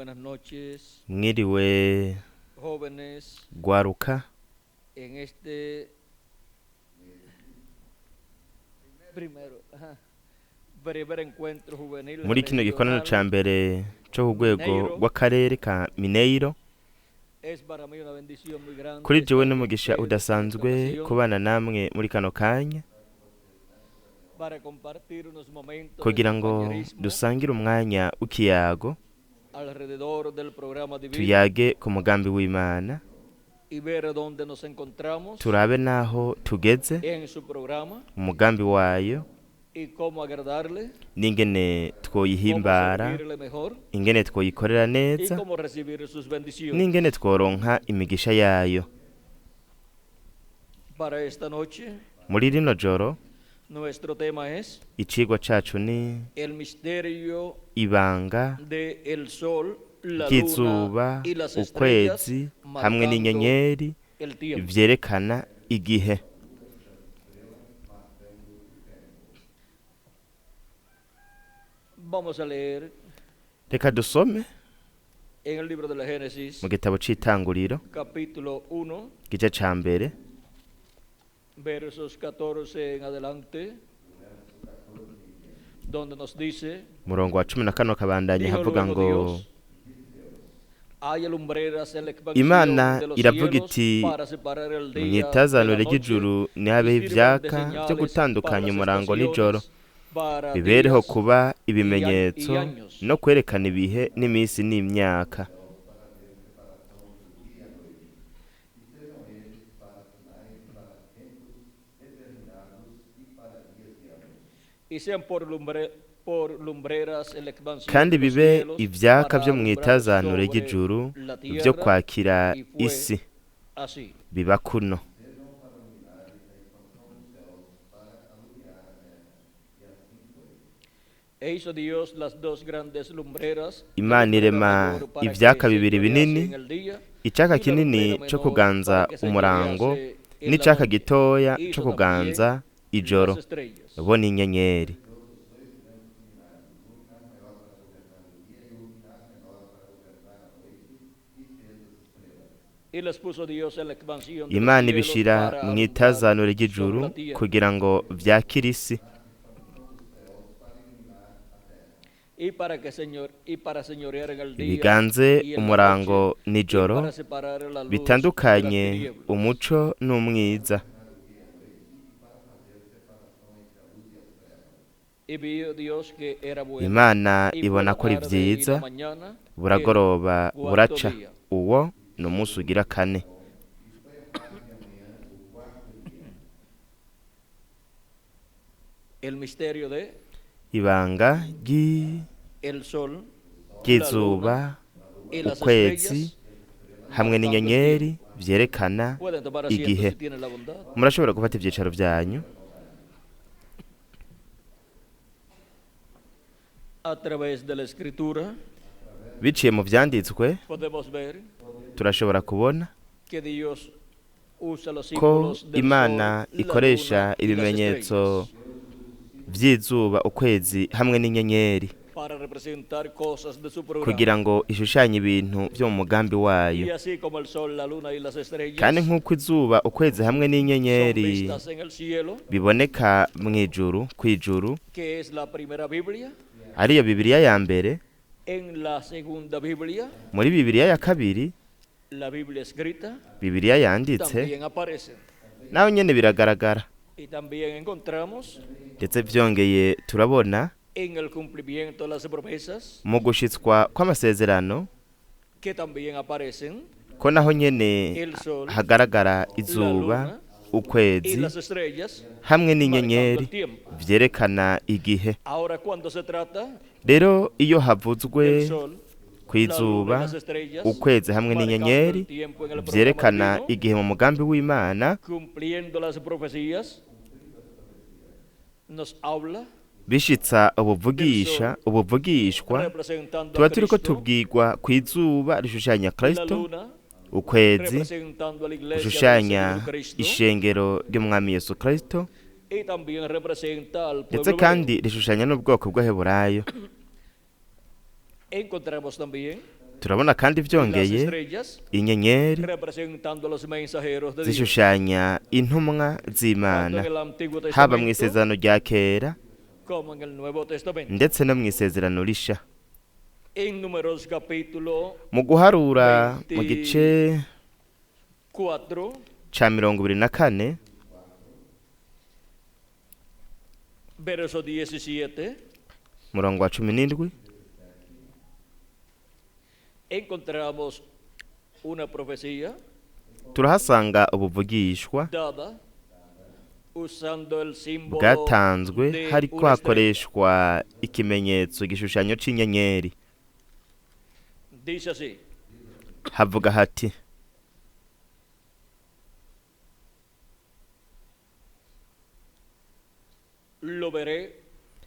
Buenas noches, Mwiriwe jóvenes, gwaruka. En este primero, ajá, primer encuentro juvenil Muri kino gikorano ca regional. mbere co ku rwego Mineiro. rw'akarere ka Mineiro. Es para mí una bendición muy grande Kuri jewe estar con n'umugisha ustedes en esta udasanzwe ocasión kubana namwe muri kano kanya para compartir unos momentos de kugira ngo compañerismo dusangire umwanya w'ikiyago, alrededor del programa divino tuyage ku mugambi w'Imana, y ver dónde nos encontramos turabe naho tugeze en su programa umugambi wayo y cómo agradarle, n'ingene cómo twoyihimbara, servirle mejor ingene twoyikorera y neza cómo recibir sus bendiciones. n'ingene tworonka imigisha yayo. Para esta noche, Muri rino joro, nuestro tema es icigwa cacu ni el misterio ibanga de el sol, la luna ry'izuba, y las estrellas ukwezi hamwe marcando n'inyenyeri el tiempo. vyerekana igihe. Vamos a leer Reka dusome en el libro de la Génesis, mu gitabo c'itanguriro, capítulo 1, igice ca mbere, versos 14 en adelante, donde nos dice: umurongo wa 14 kabandanya Dijo havuga luego ngo: Dios: "Hay lumbreras en la expansión Imana de los iravuga cielos iti: para separar el día de la mw'itazanure noche ry'ijuru y ntihabeho sirvan de ivyaka vyo señales para gutandukanya las umurango n'ijoro, estaciones, para bibereho días kuba y ibimenyetso años." no kwerekana ibihe n'iminsi n'imyaka. Y sean por lumbreras en la expansión Kandi de los bibe cielos ivyaka para vyo alumbrar mw'itazanure sobre ry'ijuru la vyo tierra, kwakira y fue isi. así. Biba kuno. E hizo Dios las dos grandes lumbreras, la Imana lumbrera irema mayor para que ivyaka bibiri señorease binini, en el día icaka y la kinini lumbrera co menor kuganza para que umurango señorease en la n'icaka noche. gitoya co Hizo también kuganza ijoro, las estrellas. bo n'inyenyeri. Y las puso Dios en la expansión de los Imana cielos ibishira para alumbrar mw'itazanure sobre ry'ijuru la tierra kugira ngo vyakire isi y para que señor y para señorear en el día biganze y en la noche umurango y n'ijoro, para separar la luz de las bitandukanye tinieblas. umuco n'umwiza. Y vio Dios que era bueno. Imana Y fue ibona la ko ari tarde y la vyiza, mañana el buragoroba cuarto buraca, día. uwo ni umunsi ugira kane. El misterio de Ibanga el sol, la ry'izuba, luna y las ukwezi estrellas hamwe marcando el n'inyenyeri tiempo. vyerekana Pueden tomar asiento igihe. si tienen la bondad. Murashobora gufata ivyicaro vyanyu. A través de la escritura Biciye mu vyanditswe podemos ver turashobora kubona que Dios usa los ko símbolos del Imana sol, la ikoresha luna y las ibimenyetso estrellas vy'izuba, ukwezi hamwe n'inyenyeri para representar cosas de su programa. kugira ngo ishushanye ibintu vyo mu mugambi wayo. Y así como el sol, la luna y las Kandi estrellas nk'uko izuba, ukwezi hamwe son n'inyenyeri vistas en el cielo, biboneka mw'ijuru, kw'ijuru, que es la primera Biblia, ariyo Bibiliya ya mbere, en la segunda Biblia, muri Bibiliya ya kabiri, la Biblia escrita, Bibiliya yanditse, también aparecen. naho nyene biragaragara. Y también encontramos Ndetse vyongeye turabona en el cumplimiento de las promesas mu gushitswa kw'amasezerano que también aparecen ko naho nyene el sol, hagaragara la izuba, luna y ukwezi las estrellas hamwe marcando n'inyenyeri el tiempo. vyerekana igihe. Ahora, cuando se trata Rero iyo havuzwe del sol, la luna y kw'izuba, las estrellas ukwezi hamwe marcando n'inyenyeri el tiempo en el programa vyerekana divino, igihe mu mugambi w'Imana, cumpliendo las profecías, nos habla bishitsa del ubuvugisha sol ubuvugishwa, representando a tuba turiko Cristo, tubwirwa kw'izuba rishushanya la Kristo, luna ukwezi representando a la iglesia del Señor gushushanya Jesucristo ishengero ry'umwami Yesu Kristo, y también representa al ndetse pueblo hebreo. kandi rishushanya n'ubwoko bw'Abaheburayo. Encontramos también Turabona kandi Las vyongeye estrellas inyenyeri representando a los mensajeros de Dios, zishushanya intumwa tanto z'Imana, en el Antiguo haba mu Testamento isezerano rya kera como en el Nuevo Testamento. ndetse no mu isezerano risha. En Números capítulo Mu guharura mu gice 4, ca 24 verso 17, murongo wa 17 encontramos una profecía turahasanga ubuvugishwa dada usando el símbolo bwatanzwe de hariko una estrella. hakoreshwa ikimenyetso igishushanyo c'inyenyeri. Dice así: Havuga hati: Lo veré,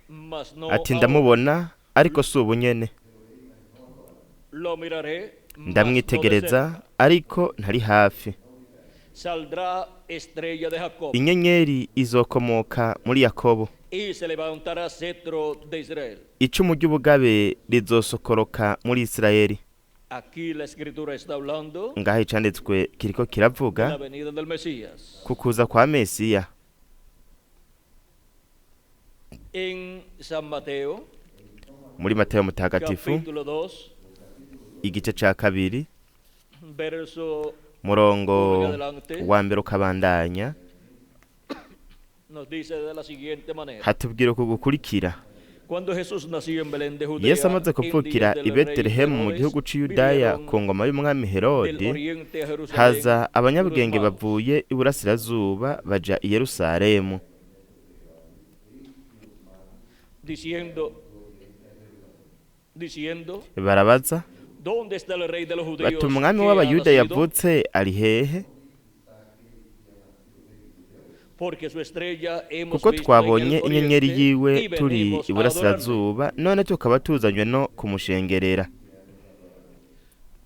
mas no Ati ahora. ndamubona ariko si ubu nyene, Lo miraré, mas no de ndamwitegereza cerca. ariko ntari hafi. Saldrá estrella de Jacob Inyenyeri izokomoka muri Yakobo, y se levantará cetro de Israel. icumu ry'ubugabe rizosokoroka muri Isirayeli. Aquí la escritura está hablando Ngaho icanditswe kiriko de kiravuga la venida del Mesías. ku kuza kwa Mesiya. En San Mateo, Muri Matayo mutagatifu capítulo 2, igice ca 2 verso murongo 1 en adelante, wa mbere ukabandanya, nos dice de la siguiente manera: hatubwira uku gukurikira: Cuando Jesús nació en Belén de Judea, Yesu amaze en kuvukira días i del rey Betelehemu mu Herodes, gihugu c'Iyudaya vinieron ku ngoma y'umwami del Herodi, oriente a Jerusalén haza abanyabwenge unos magos, bavuye iburasirazuba baja i Yerusalemu, diciendo, barabaza ¿dónde está el rey de los judíos bati umwami que ha w'Abayuda nacido? yavutse ari hehe? Porque su estrella hemos Kuko visto en twabonye el inyenyeri oriente yiwe y turi venimos a adorarle. iburasirazuba, none tukaba tuzanywe no kumushengerera.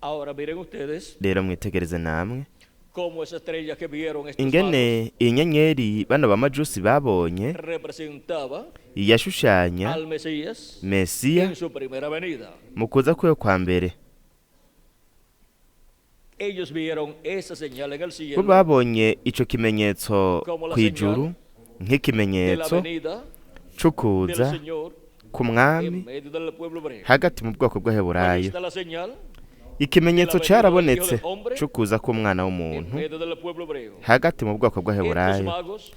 Ahora miren ustedes Rero mwitegereze namwe cómo esa estrella que vieron estos magos ingene iyi nyenyeri bano bamajusi babonye representaba yashushanya al Mesías Mesiya en su primera venida. mu kuza kwiwe kwa mbere. Ellos vieron esa señal en el Bo cielo babonye ico kimenyetso Como la kw'ijuru de la nk'ikimenyetso venida del c'ukuza Señor ku mwami en medio del pueblo hebreo. hagati mu bwoko Ahí bw'Abaheburayo. está la señal Ikimenyetso de la venida carabonetse del Hijo del Hombre c'ukuza k'umwana en w'umuntu medio del pueblo hebreo. hagati mu bwoko Estos bw'Abaheburayo. magos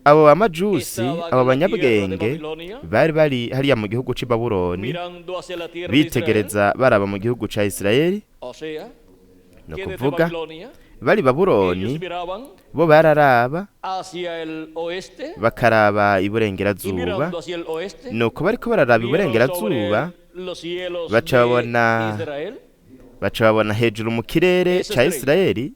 Abo bamajusi, estaban abo en la tierra de banyabwenge Babilonia bari bari hariya mu gihugu c'i Babuloni, mirando hacia la tierra de Israel, bitegereza baraba mu gihugu ca Isirayeli. o sea, Ni que desde ukuvuga Babilonia bari Babuloni, ellos miraban bo bararaba hacia el oeste bakaraba y iburengerazuba. mirando hacia el oeste Nuko bariko bararaba vieron iburengerazuba, sobre los cielos baca de babona Israel baca babona hejuru mu kirere esa ca estrella, Isirayeli,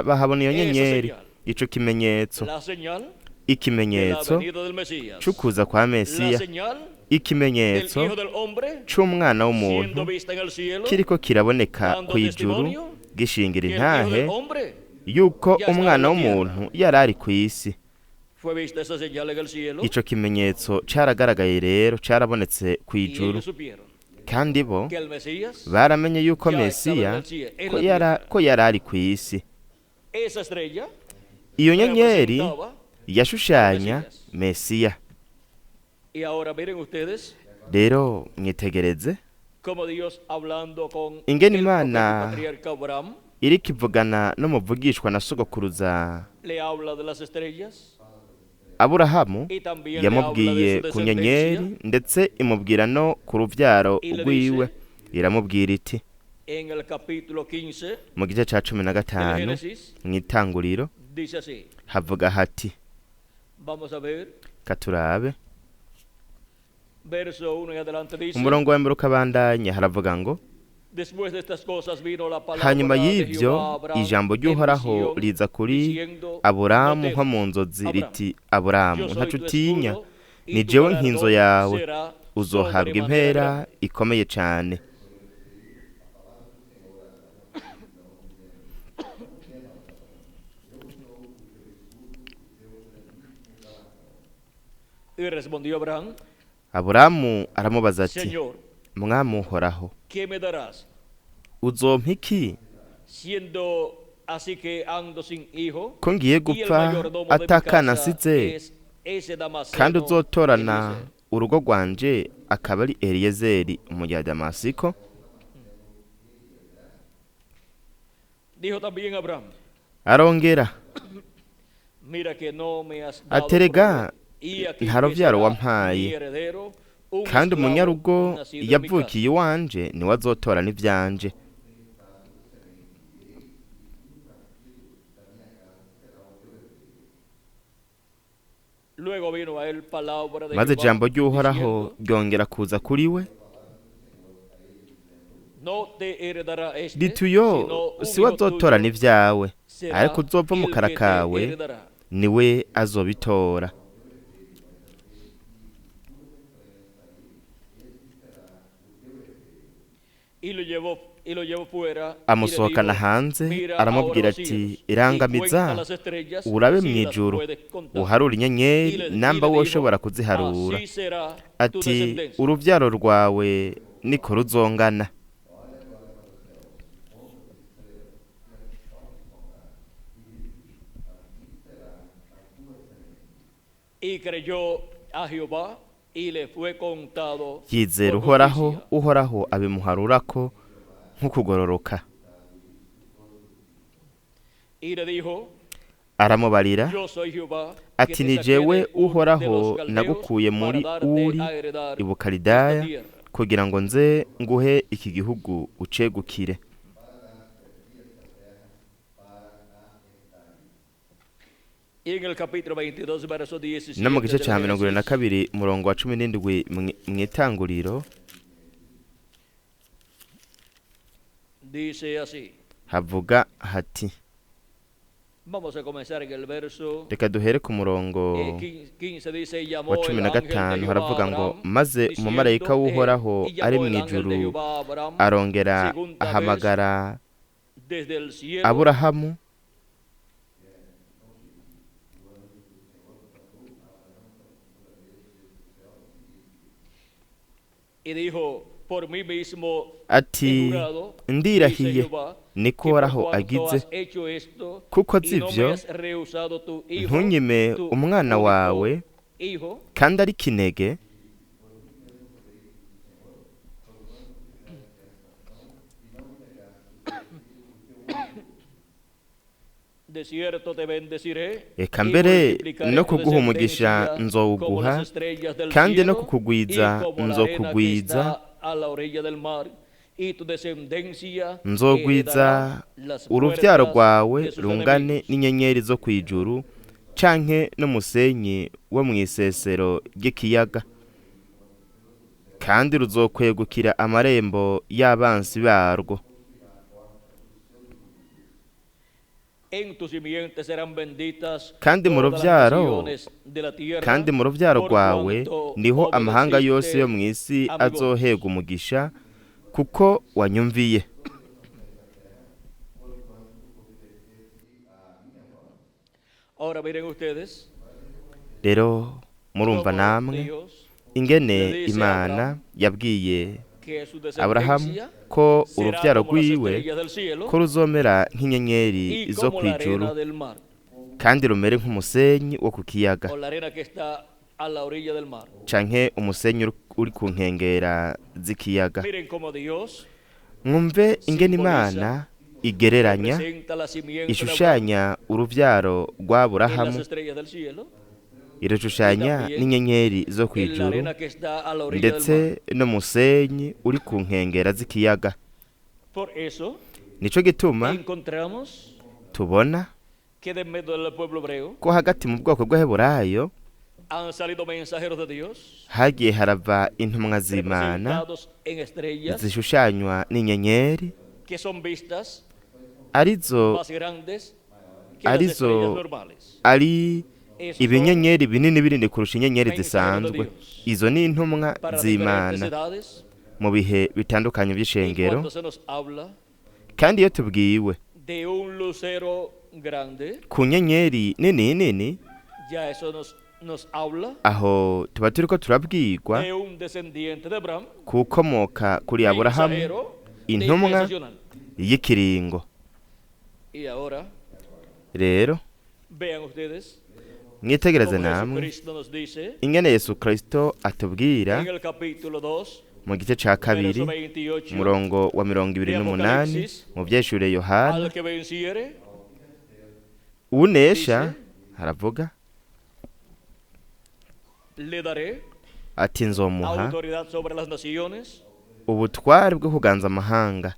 bahabona iyo esa nyenyeri, señal, ico kimenyetso, la señal de la ikimenyetso venida del Mesías, c'ukuza kwa la Mesiya, señal del ikimenyetso Hijo del Hombre c'umwana siendo w'umuntu vista en el cielo, kiriko kiraboneka dando kw'ijuru, testimonio gishingira que el Hijo intahe del Hombre yuko ya estaba en umwana la tierra. w'umuntu yari ari kw'isi. Fue vista esa señal en el cielo Ico kimenyetso caragaragaye rero, carabonetse y kw'ijuru, ellos supieron kandi bo que el Mesías baramenye yuko ya estaba en Mesiya el cielo, en ko la yara tierra. ko yari ari kw'isi. Esa estrella Iyo nyenyeri representaba al yashushanya Mesías. Mesiya. Y ahora miren ustedes Rero mwitegereze cómo Dios hablando con ingene el profeta y Imana patriarca Abraham iriko ivugana n'umuvugishwa na sogokuruza le habla de las estrellas Aburahamu, y también le habla de yamubwiye su ku nyenyeri descendencia ndetse imubwira no ku ruvyaro y le rwiwe, dice iramubwira iti en el capítulo 15 mu gice ca cumi na del gatanu Génesis, mw'itanguriro dice así. havuga hati, Vamos a ver, katurabe verso 1 en adelante dice: umurongo wa mbere ukabandanya haravuga ngo Después de estas cosas vino la hanyuma palabra de y'ivyo Jehová a Abraham ijambo en ry'Uhoraho visión, riza kuri diciendo: No Aburamu nko temas, mu nzozi Abraham, riti Aburamu yo soy ntaco tu utinya, escudo y ni tu jewe nkinzo galardón yawe, será uzohabwa sobremanera impera grande. ikomeye cane. Y respondió Abraham: Aburamu aramubaza ati Señor, Mwami Uhoraho, ¿qué me darás? Uzompa iki Siendo así que ando sin hijo, ko ngiye y el gupfa mayordomo de mi atakana casa nsize, es ese kandi Damasceno uzotorana Eliezer? urugo rwanje akaba ari Eliyezeri umunyadamasiko? Dijo también Abraham: Arongera Mira que no me has dado aterega prole, y aquí nta que ruvyaro será wampaye, mi heredero, un kandi esclavo umunyarugo nacido en mi casa. yavukiye iwanje niwe azotorana ivyanje. Luego vino a él palabra de Maze Jehová, ijambo ry'Uhoraho diciendo: ryongera kuza kuri we No te heredará este, rituyo sino un siwe hijo tuyo azotorana ivyawe, será ariko uzova mu el kara que te kawe heredará. niwe azobitora. Y lo llevó fuera y le Amusohokana dijo: hanze Mira ahora aramubwira los ati cielos y irangamiza cuenta las estrellas urabe si mu las ijuru, puedes contar. uharure Y inyenyeri le, y namba le dijo: woshobora kuziharura. Así será tu Ati descendencia. uruvyaro rwawe niko ruzongana. Y creyó a Jehová y le fue contado Yizera por Uhoraho, justicia. Uhoraho abimuharurako nk'ukugororoka. Y le dijo: Aramubarira Yo soy Jehová que ati te ni saqué jewe de Ur de los Uhoraho Caldeos nagukuye para muri darte Uri a heredar i esta Bukalidaya tierra. kugira ngo nze nguhe iki gihugu ucegukire. Y en el capítulo 22, verso No mu 17 gice del ca mirongo ibiri na Génesis, kabiri umurongo wa 17 mw'itanguriro dice así. havuga hati Vamos a comenzar en el verso reka duhere ku murongo 15. Dice: Y wa llamó cumi el na ángel de gatanu Jehová a haravuga ngo Abraham, maze umumarayika diciendo, w'Uhoraho y ari llamó mu el ángel de ijuru Jehová a Abraham arongera segunda vez ahamagara desde el cielo, Aburahamu y dijo: Por mí mismo he ati jurado, dice ndirahiye Jehová, niko que por Uhoraho cuanto agize has hecho esto kuko y no me zivyo has rehusado tu hijo, ntunyime tu umwana único wawe hijo, kandi ari kinege de cierto te bendeciré eka y mbere multiplicaré no tu kuguha umugisha descendencia como nzowuguha las estrellas del kandi no cielo y kukugwiza como la arena que nzokugwiza está a la orilla del mar, y tu descendencia nzogwiza heredará las uruvyaro puertas rwawe de sus rungane enemigos. n'inyenyeri zo kw'ijuru canke n'umusenyi wo mw'isesero ry'ikiyaga, kandi ruzokwegukira amarembo y'abansi barwo. En tu simiente serán benditas Kandi mu todas las ruvyaro naciones de la tierra, kandi mu ruvyaro por rwawe cuanto niho amahanga yose obedeciste yo mw'isi a mi voz. azohega umugisha kuko wanyumviye. Ahora miren ustedes Rero murumva cómo namwe Dios ingene le dice a Imana Abraham yabwiye que su Aburahamu descendencia ko será uruvyaro como las rwiwe estrellas del cielo ko ruzomera nk'inyenyeri y zo como la kw'ijuru arena del mar, kandi rumere nk'umusenyi wo ku kiyaga o la arena que está a la orilla del mar. canke umusenyi uri ku nkengera z'ikiyaga. Miren cómo Dios Mwumve ingene simboliza, Imana igereranya representa la simiente de Abraham ishushanya uruvyaro en rw'Aburahamu las estrellas del cielo y irashushanya también n'inyenyeri zo en la kw'ijuru arena que está a la orilla del mar. ndetse n'umusenyi uri ku nkengera z'ikiyaga. Por eso Nico gituma encontramos tubona que de medio del pueblo hebreo ko hagati mu bwoko bw'Abaheburayo han salido mensajeros de Dios hagiye harava intumwa z'Imana representados en estrellas zishushanywa n'inyenyeri que son vistas arizo más grandes que las arizo estrellas normales. ari Esos son ibinyenyeri binini binini kurusha inyenyeri mensajeros de zisanzwe. Dios Izo ni intumwa para diferentes z'Imana edades, mu bihe bitandukanye y by'ishengero. cuando se nos habla Kandi iyo tubwiwe de un lucero grande, ku nyenyeri nini nini, ya eso nos habla aho tuba turiko turabwirwa de un descendiente de Abraham, kukomoka kuri Aburahamu, mensajero de intumwa dispensacional. y'ikiringo. Y ahora, Rero vean ustedes mwitegereze cómo namwe Jesucristo nos dice ingene Yesu Kristo atubwira en el capítulo 2, mu gice ca kabiri, verso 28, umurongo wa 28 mu vyeshure Yohana, al que venciere, unesha aravuga le daré ati nzomuha autoridad sobre las naciones ubutware bwo kuganza amahanga,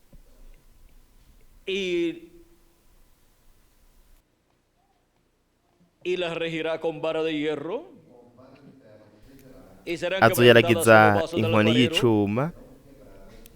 y las regirá con vara de hierro y serán quebrantadas azoyaragiza como vaso del inkoni alfarero, y'icuma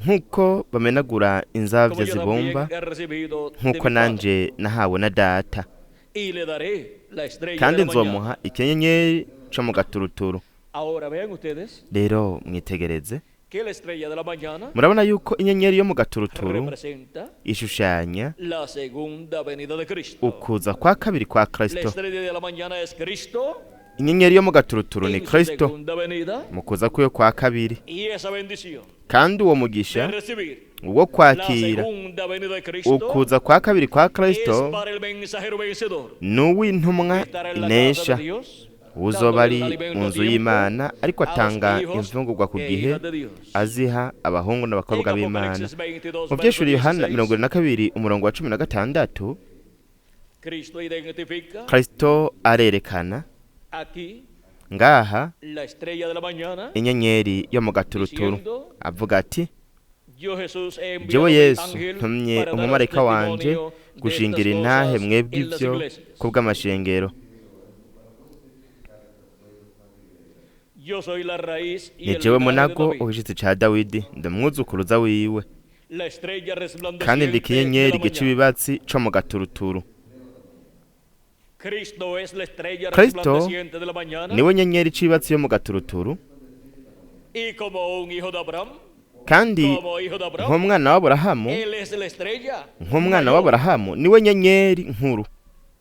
nk'uko bamenagura como inzabya yo zibumba, también he recibido de nk'uko mi Padre. nanje nahawe na data, Y le daré la estrella kandi de la mañana. nzomuha ikinyenyeri co mu gaturuturu. Ahora vean ustedes Rero mwitegereze, que la estrella de la mañana murabona yuko inyenyeri yo mu gaturuturu representa ishushanya la segunda venida de Cristo. ukuza kwa kabiri kwa La Kristo. estrella de la mañana es Cristo Inyenyeri yo mu gaturuturu ni en su Kristo segunda venida, mu kuza kwiwe kwa kabiri, y esa bendición kandi uwo de mugisha recibir wo la kwakira segunda venida de Cristo ukuza kwa kabiri kwa es Kristo para el mensajero vencedor ni uw'intumwa estará en la casa inesha, de Dios uzoba dándole ari el alimento mu a nzu tiempo y'Imana ariko a los atanga hijos imfungurwa ku e gihe hijas de Dios. aziha abahungu n'abakobwa En b'Imana. Apocalipsis 22, Mu verso vyeshuri Yohana 16, 22 umurongo wa 16, Cristo identifica Kristo arerekana aquí ngaha la estrella de la mañana inyenyeri yo mu gaturuturu, diciendo, avuga ati yo Jesús he enviado jewe mi Yesu ángel ntumye para daros umumarayika wanje testimonio de estas gushingira intahe cosas mwebwe en las ivyo iglesias. kubw'amashengero. Yo soy la raíz y Ni el jewe linaje de munago David, ubushitsi ca Dawidi, ndamwuzukuruza wiwe, la estrella kandi ndi resplandeciente de ikinyenyeri la gica mañana. ibibatsi co mu gaturuturu. Cristo es la estrella Kristo resplandeciente de la mañana Niwe nyenyeri icibatsi yo mu gaturuturu, y como un hijo de Abraham, kandi como hijo de Abraham, nk'umwana w'Aburahamu, él es la estrella nk'umwana mayor. w'Aburahamu niwe nyenyeri nkuru.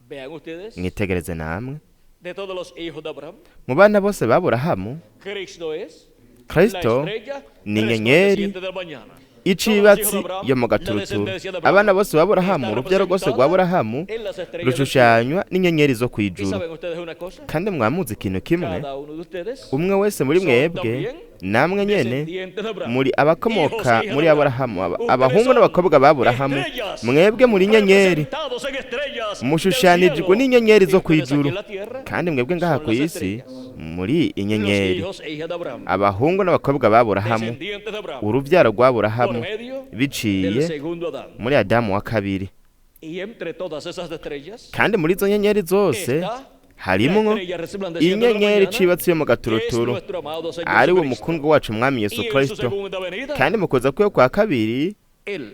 Vean ustedes, Mwitegereze namwe, de todos los hijos de Abraham, mu bana bose b'Aburahamu, Cristo es la Kristo estrella ni inyenyeri resplandeciente de la mañana. icibatsi yo mu gaturuturu. Abana bose b'Aburahamu, urubyaro rwose rw'Aburahamu En las estrellas del cielo. rushushanywa n'inyenyeri zo ¿Y kw'ijuru. saben ustedes una cosa? Kandi mwamuzi ikintu kimwe, Cada uno de ustedes umwe wese muri mwebwe namwe nyene descendientes de Abraham, muri abakomoka hijos e hijas muri de Abraham. Aburahamu, Ustedes abahungu son n'abakobwa b'Aburahamu, estrellas mwebwe muri inyenyeri, representados en estrellas del mushushanijwe cielo. n'inyenyeri zo Y ustedes kw'ijuru, aquí en la tierra kandi mwebwe ngaha son ku las isi estrellas, muri los inyenyeri, hijos e hijas de Abraham, abahungu n'abakobwa b'Aburahamu, descendientes de Abraham, urubyaro por rw'Aburahamu medio del biciye segundo Adán. muri Adamu wa kabiri. Y entre todas esas estrellas Kandi muri izo nyenyeri zose está la harimwo estrella resplandeciente de la inyenyeri mañana, icibatsi yo mu que es gaturuturu, nuestro amado Señor ari we Jesucristo. mukundwa wacu mwami Yesu Y en su Kristo. segunda venida, Kandi mu kuza kwiwe kwa kabiri, Él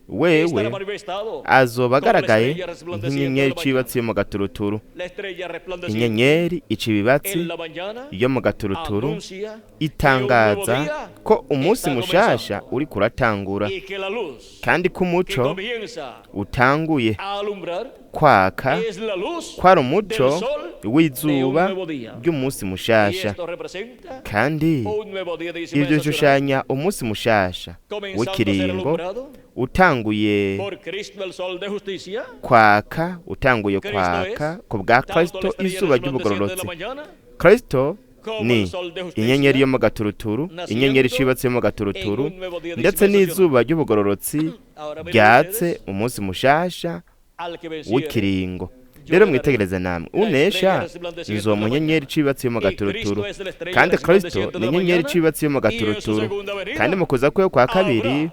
wewe estará manifestado azoba como la agaragaye estrella resplandeciente de nk'inyenyeri la mañana. icibatsi yo mu gaturuturu. La estrella resplandeciente Inyenyeri ica ibibatsi en la mañana yo mu gaturuturu anuncia que un nuevo itangaza día ko umunsi está mushasha comenzando uriko uratangura, y que la luz kandi ko que umuco comienza utanguye a alumbrar kwaka, es la luz kwari umuco del sol de un w'izuba nuevo día. ry'umunsi Y mushasha. esto representa Kandi un nuevo día ivyo dispensacional bishushanya umunsi mushasha comenzando a ser w'ikiringo alumbrado utanguye por Cristo el sol de justicia. kwaka, utanguye Cristo kwaka es ku bwa tanto la Kristo estrella izuba resplandeciente de la ry'ubugororotsi. mañana Kristo como ni el sol de justicia inyenyeri yo mu gaturuturu, inyenyeri icibatsi yo mu gaturuturu, en un nuevo día ndetse dispensacional. n'izuba ry'ubugororotsi Ahora miren ryatse ustedes, umunsi mushasha al que venciere, w'ikiringo. Rero mwitegereze namwe, unesha nzomu nyenyeri icibatsi yo mu y gaturuturu, Cristo es la estrella kandi Kristo resplandeciente ni de la inyenyeri mañana, icibatsi yo mu y en su gaturuturu, segunda venida kandi mu kuza kwiwe kwa kabiri habrá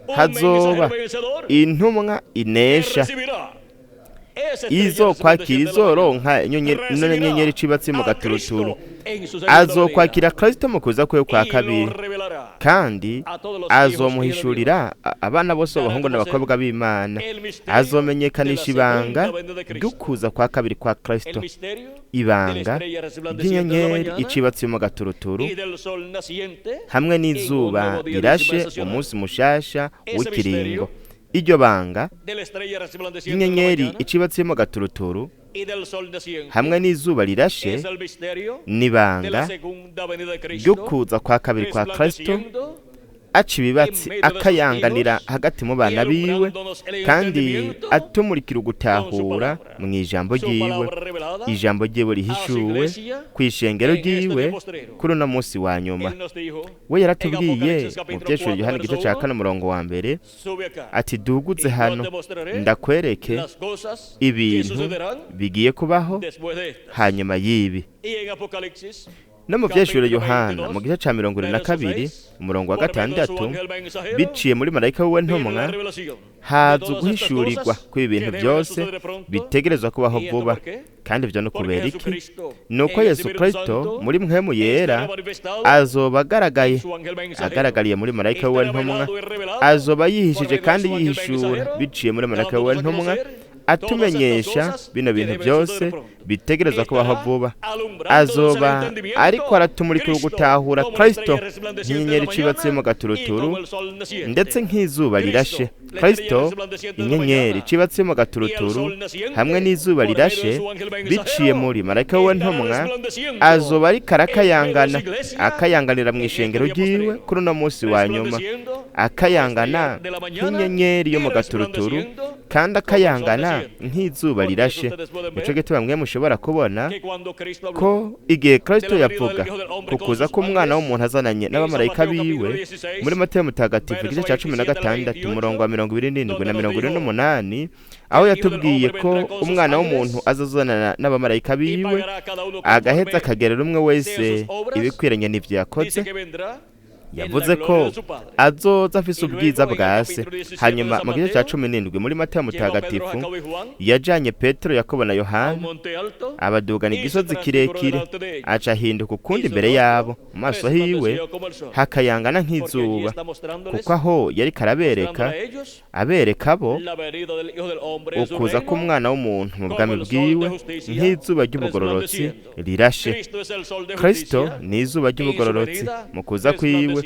un hazoba mensajero vencedor intumwa que inesha recibirá esa estrella izokwakira resplandeciente de la mañana. izoronka ino nyenyeri icibatsi yo mu Recibirá a gaturuturu, Cristo en su segunda azokwakira Kristo mu kuza kwiwe kwa venida y kabiri, lo revelará kandi a todos los hijos e hijas de Dios. azomuhishurira abana bose b'abahungu n'abakobwa b'Imana, El misterio de la azomenyekanisha ibanga segunda venida de Cristo. ry'ukuza kwa kabiri kwa El Kristo, misterio de la ibanga estrella resplandeciente de la ry'inyenyeri mañana icibatsi yo mu gaturuturu y del sol naciente hamwe en un n'izuba nuevo día rirashe dispensacional. umunsi mushasha Ese w'ikiringo. misterio Iryo banga de la estrella resplandeciente de la ry'inyenyeri mañana icibatsi yo mu gaturuturu y del sol naciente hamwe n'izuba rirashe es el misterio de la n'ibanga segunda venida de Cristo ry'ukuza kwa kabiri kwa Kristo resplandeciendo Aca ibibatsi, en medio de sus akayanganira hijos hagati mu y bana biwe, alumbrándonos el kandi entendimiento atumurikira con su ugutahura palabra, mu ijambo su ryiwe, palabra revelada ijambo ryiwe a su rihishuwe iglesia kw'ishengero en este ryiwe día postrero. kuri uno munsi wa nyuma. Él nos dijo We en yaratubwiye Apocalipsis mu capítulo vyeshuye 4, Yohana igice verso ca 1, 4 umurongo wa 1 sube acá ati: duguze y yo hano te mostraré ndakwereke las cosas que ibintu sucederán bigiye kubaho después de estas. hanyuma y'ibi. Y en Apocalipsis No mu vyeshure capítulo Yohana mu 22, gice ca mirongo ibiri na verso kabiri 6, umurongo wa por medio de su 6 ángel mensajero, biciye muri marayika wiwe viene la ntumwa revelación de haza todas estas uguhishurirwa cosas kw'ibi que bintu deben byose suceder pronto. bitegerezwa kubaho ¿Y esto vuba. por qué? Kandi ivyo no Porque kubera iki? Jesucristo Nuko en el Yesu Espíritu Kristo Santo muri mpwemu yera estará manifestado azoba agaragaye, su ángel mensajero, agaragariye muri marayika wiwe estará ntumwa, velado y revelado azoba por yihishije medio de kandi su ángel yihishura mensajero, biciye muri marayika wiwe dándonos a ntumwa, conocer todas estas atumenyesha cosas bino que bintu deben byose suceder pronto. bitegerezwa kubaho Estará vuba. alumbrándonos el Azoba entendimiento ariko aratumurikira Cristo ugutahura como la Kristo estrella resplandeciente de la nk'inyenyeri icibatse mu mañana y gaturuturu como el sol naciente. ndetse nk'izuba Cristo, rirashe. la estrella Kristo resplandeciente de la inyenyeri mañana icibatse mu y el gaturuturu sol naciente hamwe n'izuba por medio de rirashe su ángel biciye mensajero muri marayika wiwe estará ntumwa resplandeciendo azoba ariko en medio de su arakayangana, iglesia akayanganira mu en este ishengero día ryiwe postrero, kuri uno munsi wa nyuma, resplandeciendo como akayangana estrella de la mañana nk'inyenyeri yo y mu gaturuturu resplandeciendo kandi como el sol akayangana naciente. nk'izuba Porque eso rirashe. ustedes pueden Nico ver gituma mwe mushobora kubona que cuando Cristo habló ko igihe de Kristo la venida del yavuga Hijo del Hombre ku con kuza sus k'umwana ángeles, w'umuntu azananye en San n'abamarayika Mateo capítulo biwe 16, muri Mateyo mutagatifu verso igice ca cumi na 27 al gatandatu 28, umurongo wa 27 donde na nos mirongo ine dijo n'umunani que aho el Hijo del yatubwiye Hombre ko vendrá con sus umwana w'umuntu ángeles azozanana n'abamarayika y biwe pagará a cada uno agaheza conforme akagerera umwe sean wese sus obras. ibikwiranye n'ivyo yakoze. Dice que vendrá en la Yavuze gloria ko de su Padre. azoza afise Y luego ubwiza en el bwa se. capítulo 17 de Hanyuma San mu gice ca Mateo, 17 muri Mateyo lleva a Pedro, mutagatifu Jacobo y Juan yajanye Petero, Yakobo na a un Yohana monte alto abadugana y se igisozi transfiguró kirekire, delante de ellos. aca ahinduka ukundi Y su imbere rostro yabo, mu maso hiwe resplandeció como el sol. hakayangana Porque allí nk'izuba, está mostrándoles, kuko aho yariko arabereka mostrándole a ellos abereka bo la venida del Hijo del Hombre en su ukuza reino k'umwana w'umuntu mu como bwami el sol de bwiwe justicia nk'izuba ry'ubugororotsi resplandeciendo. rirashe. Cristo es el sol de Kristo justicia ni izuba en su ry'ubugororotsi venida mu kuza kwiwe resplandeciendo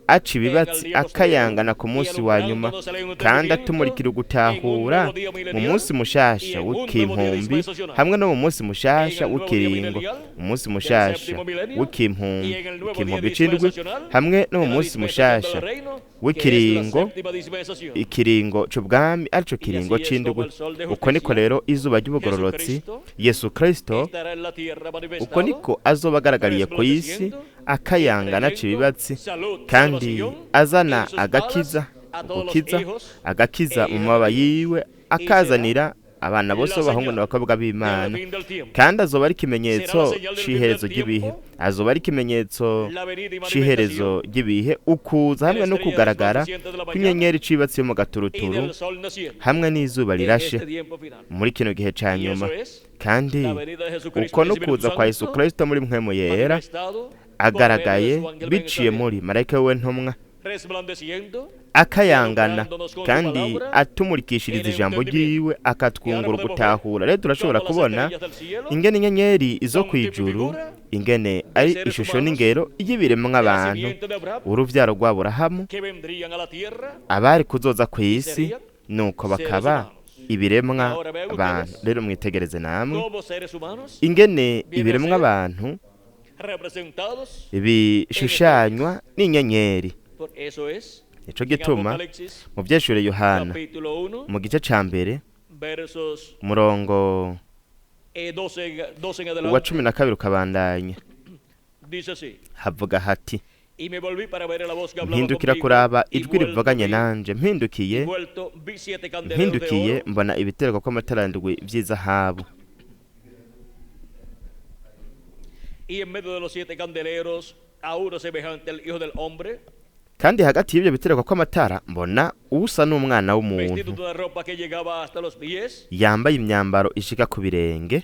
aca en el ibibatsi día postrero akayangana ku y munsi wa nyuma alumbrándonos el kandi entendimiento atumurikira en un ugutahura nuevo día mu milenial munsi y mushasha en un nuevo día w'ikimpumbi dispensacional. hamwe no mu munsi En mushasha el nuevo día w'ikiringo, milenial umunsi del mushasha séptimo milenio y w'ikimpumbi en el nuevo día ikimpumbi c'indwi dispensacional hamwe no mu de la munsi dispensación del mushasha reino, que es la w'ikiringo, séptima dispensación. ikiringo c'ubwami arico Y kiringo así es como c'indwi. el sol de Uko niko justicia, rero izuba ry'ubugororotsi Jesucristo, Yesu Kristo estará en la tierra uko manifestado, niko azoba agaragariye ku isi resplandeciendo y akayangana aca trayendo ibibatsi salud, kandi salvación azana en sus alas agakiza, a todos los ugukiza, hijos agakiza e mu hijas mababa de Dios. yiwe Y será akazanira abana bose la b'abahungu señal n'abakobwa del b'Imana. fin del tiempo. Kandi azoba ari Será la ikimenyetso señal del fin del c'iherezo ry'ibihe, tiempo, azoba ari ikimenyetso la venida y c'iherezo manifestación ry'ibihe, ukuza de la hamwe no estrella kugaragara resplandeciente de la mañana kw'inyenyeri icibatse yo mu y gaturuturu del sol naciente hamwe n'izuba en rirashe este tiempo final. muri kino gihe ca Y nyuma. eso es Kandi la venida de Jesucristo uko en no el Espíritu kuza kwa Yesu Santo Kristo muri mpwemu yera manifestado por medio de agaragaye su ángel biciye mensajero, muri marayika wiwe ntumwa resplandeciendo y akayangana alumbrándonos con su kandi palabra atumurikishiriza el ijambo entendimiento. ryiwe Y ahora akatwungura podemos ver ugutahura. Rero turashobora cómo las kubona estrellas del cielo ingene inyenyeri izo son kw'ijuru tipo y figura ingene de ari seres ishusho humanos n'ingero y'ibiremwa de la abantu simiente de Abraham uruvyaro rwa Aburahamu que vendrían a la tierra abari kuzoza y kw'isi serían nuko seres bakaba humanos. ibiremwa Ahora vean abantu. ustedes Rero mwitegereze namwe cómo seres humanos ingene vienen a ibiremwa ser abantu representados en estrellas. bishushanywa n'inyenyeri. Por eso es Nico en gituma Apocalipsis mu vyeshure Yohana capítulo 1, mu gice ca mbere versos umurongo 12 en wa adelante, 12 ukabandanya dice así: havuga hati: Y me volví para ver la voz que hablaba mpindukira conmigo, kuraba y ijwi vuelto rivuganye vi, nanje, mpindukiye y vuelto vi siete candeleros de mpindukiye oro mbona ibitereko kw'amatara ndwi vy'izahabu, y en medio de los siete candeleros a uno semejante al Hijo del Hombre, kandi hagati y'ivyo bitereko kw'amatara mbona usa n'umwana vestido w'umuntu de una ropa que llegaba hasta los pies yambaye imyambaro ishika ku birenge,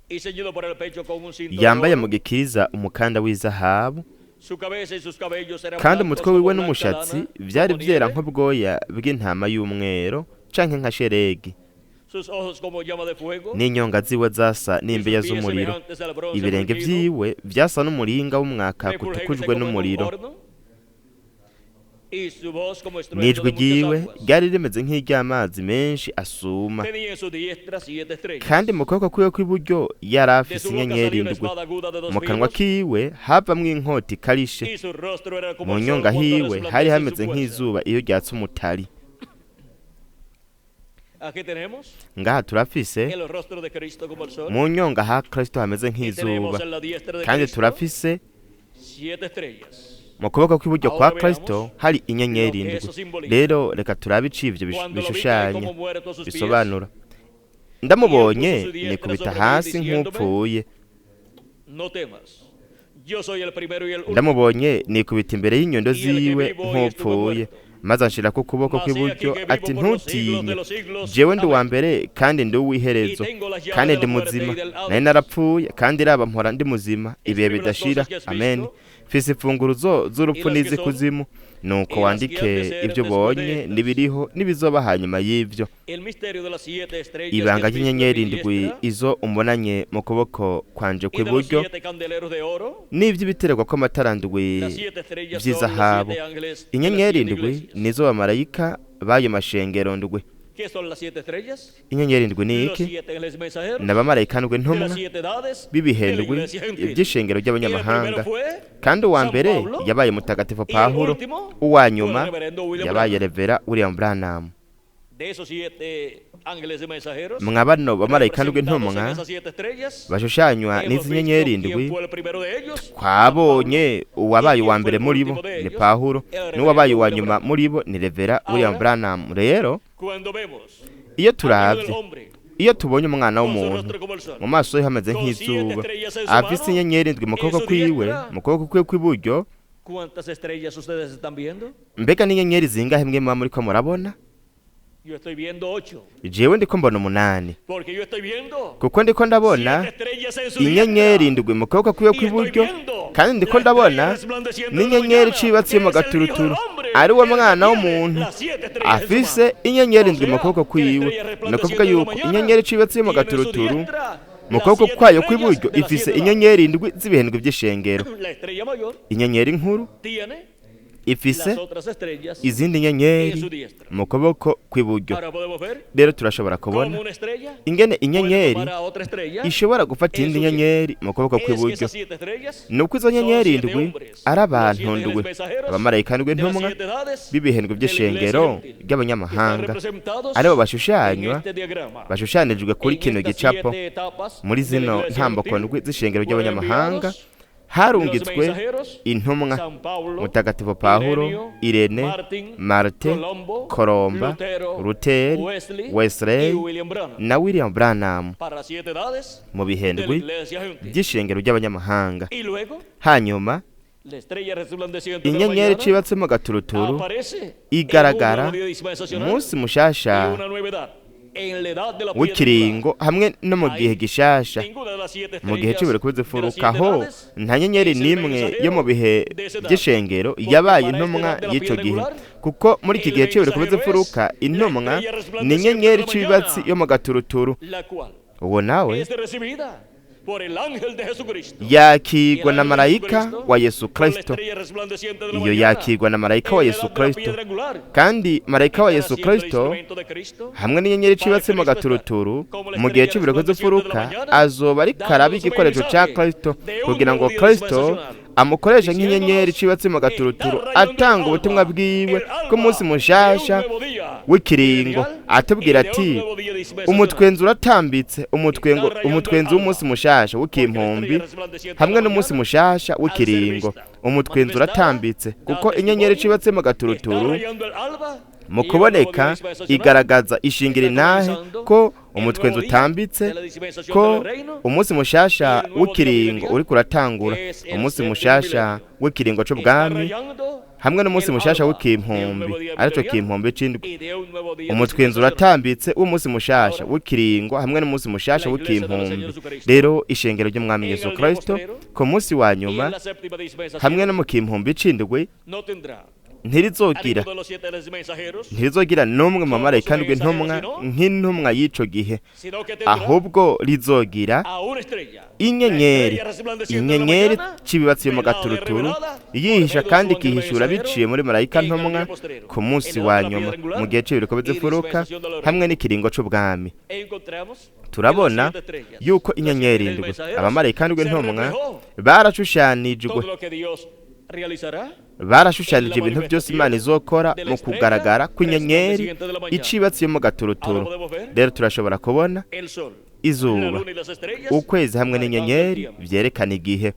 y ceñido por el pecho con un cinto de yambaye mu oro. gikiriza umukanda w'izahabu, Su cabeza y sus cabellos eran kandi blancos umutwe como wiwe blanca n'umushatsi lana, vyari como vyera nieve, nk'ubwoya bw'intama y'umwero canke nka sheregi, sus ojos como llama de fuego n'inyonga ziwe zasa y sus n'imbeya pies z'umuriro, semejantes al bronce ibirenge bruñido, vyiwe vyasa n'umuringa w'umwaka refulgente kutukujwe como en un n'umuriro, horno, Y su voz como estruendo N'ijwi de muchas ryiwe aguas. ryari rimeze nk'iry'amazi menshi asuma. Tenía en su diestra siete estrellas. Kandi mu kuboko kwiwe kw'iburyo yari De afise su boca inyenyeri salió una indwi. espada aguda de dos Mu kanwa filos, kiwe havamwo inkota ikarishe. y su rostro era como Mu el sol nyonga cuando hiwe hari resplandece su hameze fuerza. nk'izuba iyo ryatse umutari. Aquí tenemos Ngaha turafise el rostro de Cristo como el sol. mu nyonga ha Kristo hameze Y tenemos nk'izuba, en la diestra de kandi Cristo turafise siete estrellas. mu kuboko kw'iburyo kwa Ahora Kristo veamos hari inyenyeri lo que indwi. eso simboliza. Rero reka turabe ico ivyo Cuando lo vi caí bishushanya como muerto a sus pies, bisobanura. Ndamubonye Y él puso su diestra nikubita sobre mí, hasi diciéndome, nk'upfuye. no temas. Yo soy el primero y el último. Ndamubonye nikubita imbere y'inyondo Y el que ziwe vivo y estuvo nk'upfuye, muerto. maze anshirako ukuboko Mas he aquí kw'iburyo que vivo ati por los siglos ntutinye, de los siglos. jewe ndi uwa Amén. mbere kandi ndi uw'iherezo, Y tengo las llaves kandi de ndi la muerte muzima. y del Hades. Nari narapfuye kandi raba mpora ndi muzima ibihe Escribe las bidashira. cosas que has Amen. visto, Mfise imfunguruzo z'urupfu y las que n'iz'ikuzimu. Nuko y las que wandike han de ser ibyo después de ubonye estas. n'ibiriho n'ibizoba hanyuma y'ivyo. El misterio de las siete estrellas que Ibanga has visto en mi ry'inyenyeri indwi diestra izo umbonanye mu kuboko kwanje y de los kw'iburyo siete candeleros de oro. n'ivy'ibiterwa kw'amatara ndwi Las siete estrellas son los vy'izahabu. siete ángeles de las Inyenyeri siete indwi iglesias. nizo bamarayika b'ayo mashengero ndwi. ¿Qué son las siete estrellas? Inyenyeri indwi ni Los iki? siete ángeles mensajeros Ni abamarayika ndwi de ntumwa las siete edades de b'ibihe la ndwi iglesia gentil. iby'ishengero Y el primero ry'abanyamahanga. fue Kandi uwa San mbere Pablo, yabaye mutagatifu y el Pawulo, último uwa fue el nyuma reverendo William yabaye Branham. Revera William Branham. De esos siete ángeles y mensajeros Mwa bano bamarayika ndwi representados en ntumwa esas siete estrellas, bashushanywa hemos n'izi visto nyenyeri quién ndwi, fue el primero de ellos, San Pablo, twabonye uwabaye y uwa quién fue mbere el muri bo último de ni ellos, Pawulo, el n'uwabaye reverendo uwa William nyuma Branham. muri bo ni Revera William Ahora, Branham. Rero cuando vemos iyo al Hijo del turavye, Hombre iyo tubonye umwana con su w'umuntu rostro como el sol, mu maso ye hameze con siete nk'izuba, estrellas en su afise mano inyenyeri indwi mu y kuboko su kwiwe, diestra, mu kuboko kwiwe kw'iburyo. ¿cuántas estrellas ustedes están viendo? Mbega n'inyenyeri zingahe mwe muba muriko murabona? Yo estoy viendo ocho, Jewe ndiko mbona 8, porque yo estoy viendo kuko ndiko ndabona siete estrellas en su inyenyeri diestra. indwi mu kuboko kwiwe Y estoy kw'iburyo, viendo kandi ndiko la estrella ndabona resplandeciente de la n'inyenyeri mañana, icibatse que mu es el Hijo del gaturuturu, Hombre, ari wo el que mwana tiene w'umuntu las siete estrellas en su afise mano. inyenyeri O indwi mu sea, kuboko que la kwiwe. estrella Ni ukuvuga resplandeciente de la yuko mañana inyenyeri icibatse mu tiene en su gaturuturu diestra mu las kuboko siete kwayo estrellas kw'iburyo de las ifise siete edades. inyenyeri indwi z'ibihindwe by'ishengero. La estrella mayor Inyenyeri nkuru tiene ifise las otras estrellas izindi en nyenyeri su diestra. mu kuboko kw'iburyo. Ahora podemos ver Rero turashobora kubona cómo una estrella ingene puede inyenyeri tomar a otra estrella ishobora gufata en iyindi su diestra. nyenyeri mu kuboko Es que kw'iburyo. esas siete estrellas Nuko izo son nyenyeri siete indwi hombres, ari los abantu siete ángeles ndwi, mensajeros abamarayika ndwi de las ntumwa siete edades b'ibihindwe de la iglesia by'ishengero gentil, que están ry'abanyamahanga, representados aribo en bashushanywa este diagrama. bashushanijwe kuri En kino estas gicapo. siete etapas Muri de la zino iglesia ntambako gentil ndwi z'ishengero fueron ry'abanyamahanga enviados los harungitswe mensajeros intumwa San Pablo, mutagatifu Pawulo, Ireneo, Irene, Martín, Marte, Colombo, Koromba, Lutero, Luteri, Wesley y Wesley William Branham na William Branham para las siete edades mu de la bihendwi iglesia gentil. by'ishengero ry'abanyamahanga. Y luego, Hanyuma la estrella resplandeciente de la inyenyeri mañana icibatse mu gaturuturu aparece en un igaragara nuevo día dispensacional umunsi y mushasha una nueva edad, en la edad de la piedra angular. w'ikiringo hamwe no mu gihe Ahí, gishasha, ninguna de las siete mu gihe estrellas c'ibirori de las siete kubizifurukaho edades nta nyenyeri es el n'imwe yo mu mensajero bihe de esa edad. by'ishengero Porque yabaye para esta intumwa edad de la y'ico piedra gihe, angular, kuko muri iki el gihe c'ibirori mensajero es kubizifuruka la intumwa estrella ni resplandeciente de inyenyeri la c'ibibatsi mañana, yo mu gaturuturu. la cual Uwo nawe es recibida por el ángel de Jesucristo. Y yakigwa el na ángel de marayika Jesucristo, wa Yesu con la Kristo. estrella resplandeciente de la Iyo mañana, yakigwa na marayika wa en la Yesu edad de la Kristo, piedra angular, kandi marayika wa estará Yesu siendo el Kristo instrumento de Cristo hamwe n'inyenyeri para icibatse mu Cristo estar gaturuturu como la mu gihe estrella c'ibirori resplandeciente de la kuzifuruka mañana, azoba ariko araba dándonos un igikoresho ca mensaje Kristo de un kugira nuevo ngo día Kristo dispensacional, amukoreshe nk'inyenyeri diciéndonos, icibatse mu está gaturuturu, rayando el atanga ubutumwa alba, bwiwe el bw'umunsi alba de un mushasha nuevo día w'ikiringo, milenial atubwira y de un ati nuevo día dispensacional. umutwenzi uratambitse, Está umutwengo rayando el umutwenzi w'umunsi alba, mushasha porque la w'ikimpumbi estrella resplandeciente de hamwe la n'umunsi mañana, mushasha al ser w'ikiringo, vista, umutwenzi manifestada, uratambitse da kuko inyenyeri testimonio, icibatse mu está gaturuturu rayando el alba mu y un nuevo día kuboneka dispensacional igaragaza ishingira está intahe comenzando ko el nuevo umutwenzi día utambitse, de la dispensación ko del reino umunsi y mushasha el nuevo día w'ikiringo milenial, uriko uratangura, que es el umunsi séptimo mushasha milenio. w'ikiringo Está c'ubwami rayando hamwe n'umunsi el mushasha alba de un w'ikimpumbi nuevo día arico milenial kimpumbi c'indwi. y de un nuevo día Umutwenzi dispensacional. uratambitse w'umunsi mushasha Ahora, w'ikiringo hamwe n'umunsi mushasha la iglesia de nuestro w'ikimpumbi. Señor Jesucristo Rero ishengero ry'umwami en Yesu el día Kristo postrero ku munsi wa y nyuma en la séptima hamwe dispensación no mu kimpumbi c'indwi no tendrá a Ntirizogira ninguno de los siete mensajeros, ntirizogira n'umwe mu bamarayika ndwi intumwa nk'intumwa y'ico gihe, sino que tendrá ahubwo rizogira a una estrella, la inyenyeri, estrella resplandeciente de la inyenyeri mañana, cibibatsi mu velada y gaturuturu, revelada por yihisha medio de kandi su ángel ikihishura mensajero biciye muri marayika en el ntumwa día postrero, ku munsi en la wa edad de la nyuma, piedra angular mu gihe c'ibiriko y by'imfuruka dispensación del hamwe reino. n'ikiringo c'ubwami. Encontramos que las Turabona siete estrellas, yuko los inyenyeri siete indwi, mensajeros, abamarayika ndwi se ntumwa, reflejó barashushanijwe, todo lo que Dios realizará barashushanije ibintu byose Imana izokora mu kugaragara kw'inyenyeri icibatsi yo mu Ahora gaturuturu. podemos ver Rero turashobora kubona el sol, la izuba, luna y las estrellas ukwezi hamwe marcando el n'inyenyeri tiempo. vyerekana igihe.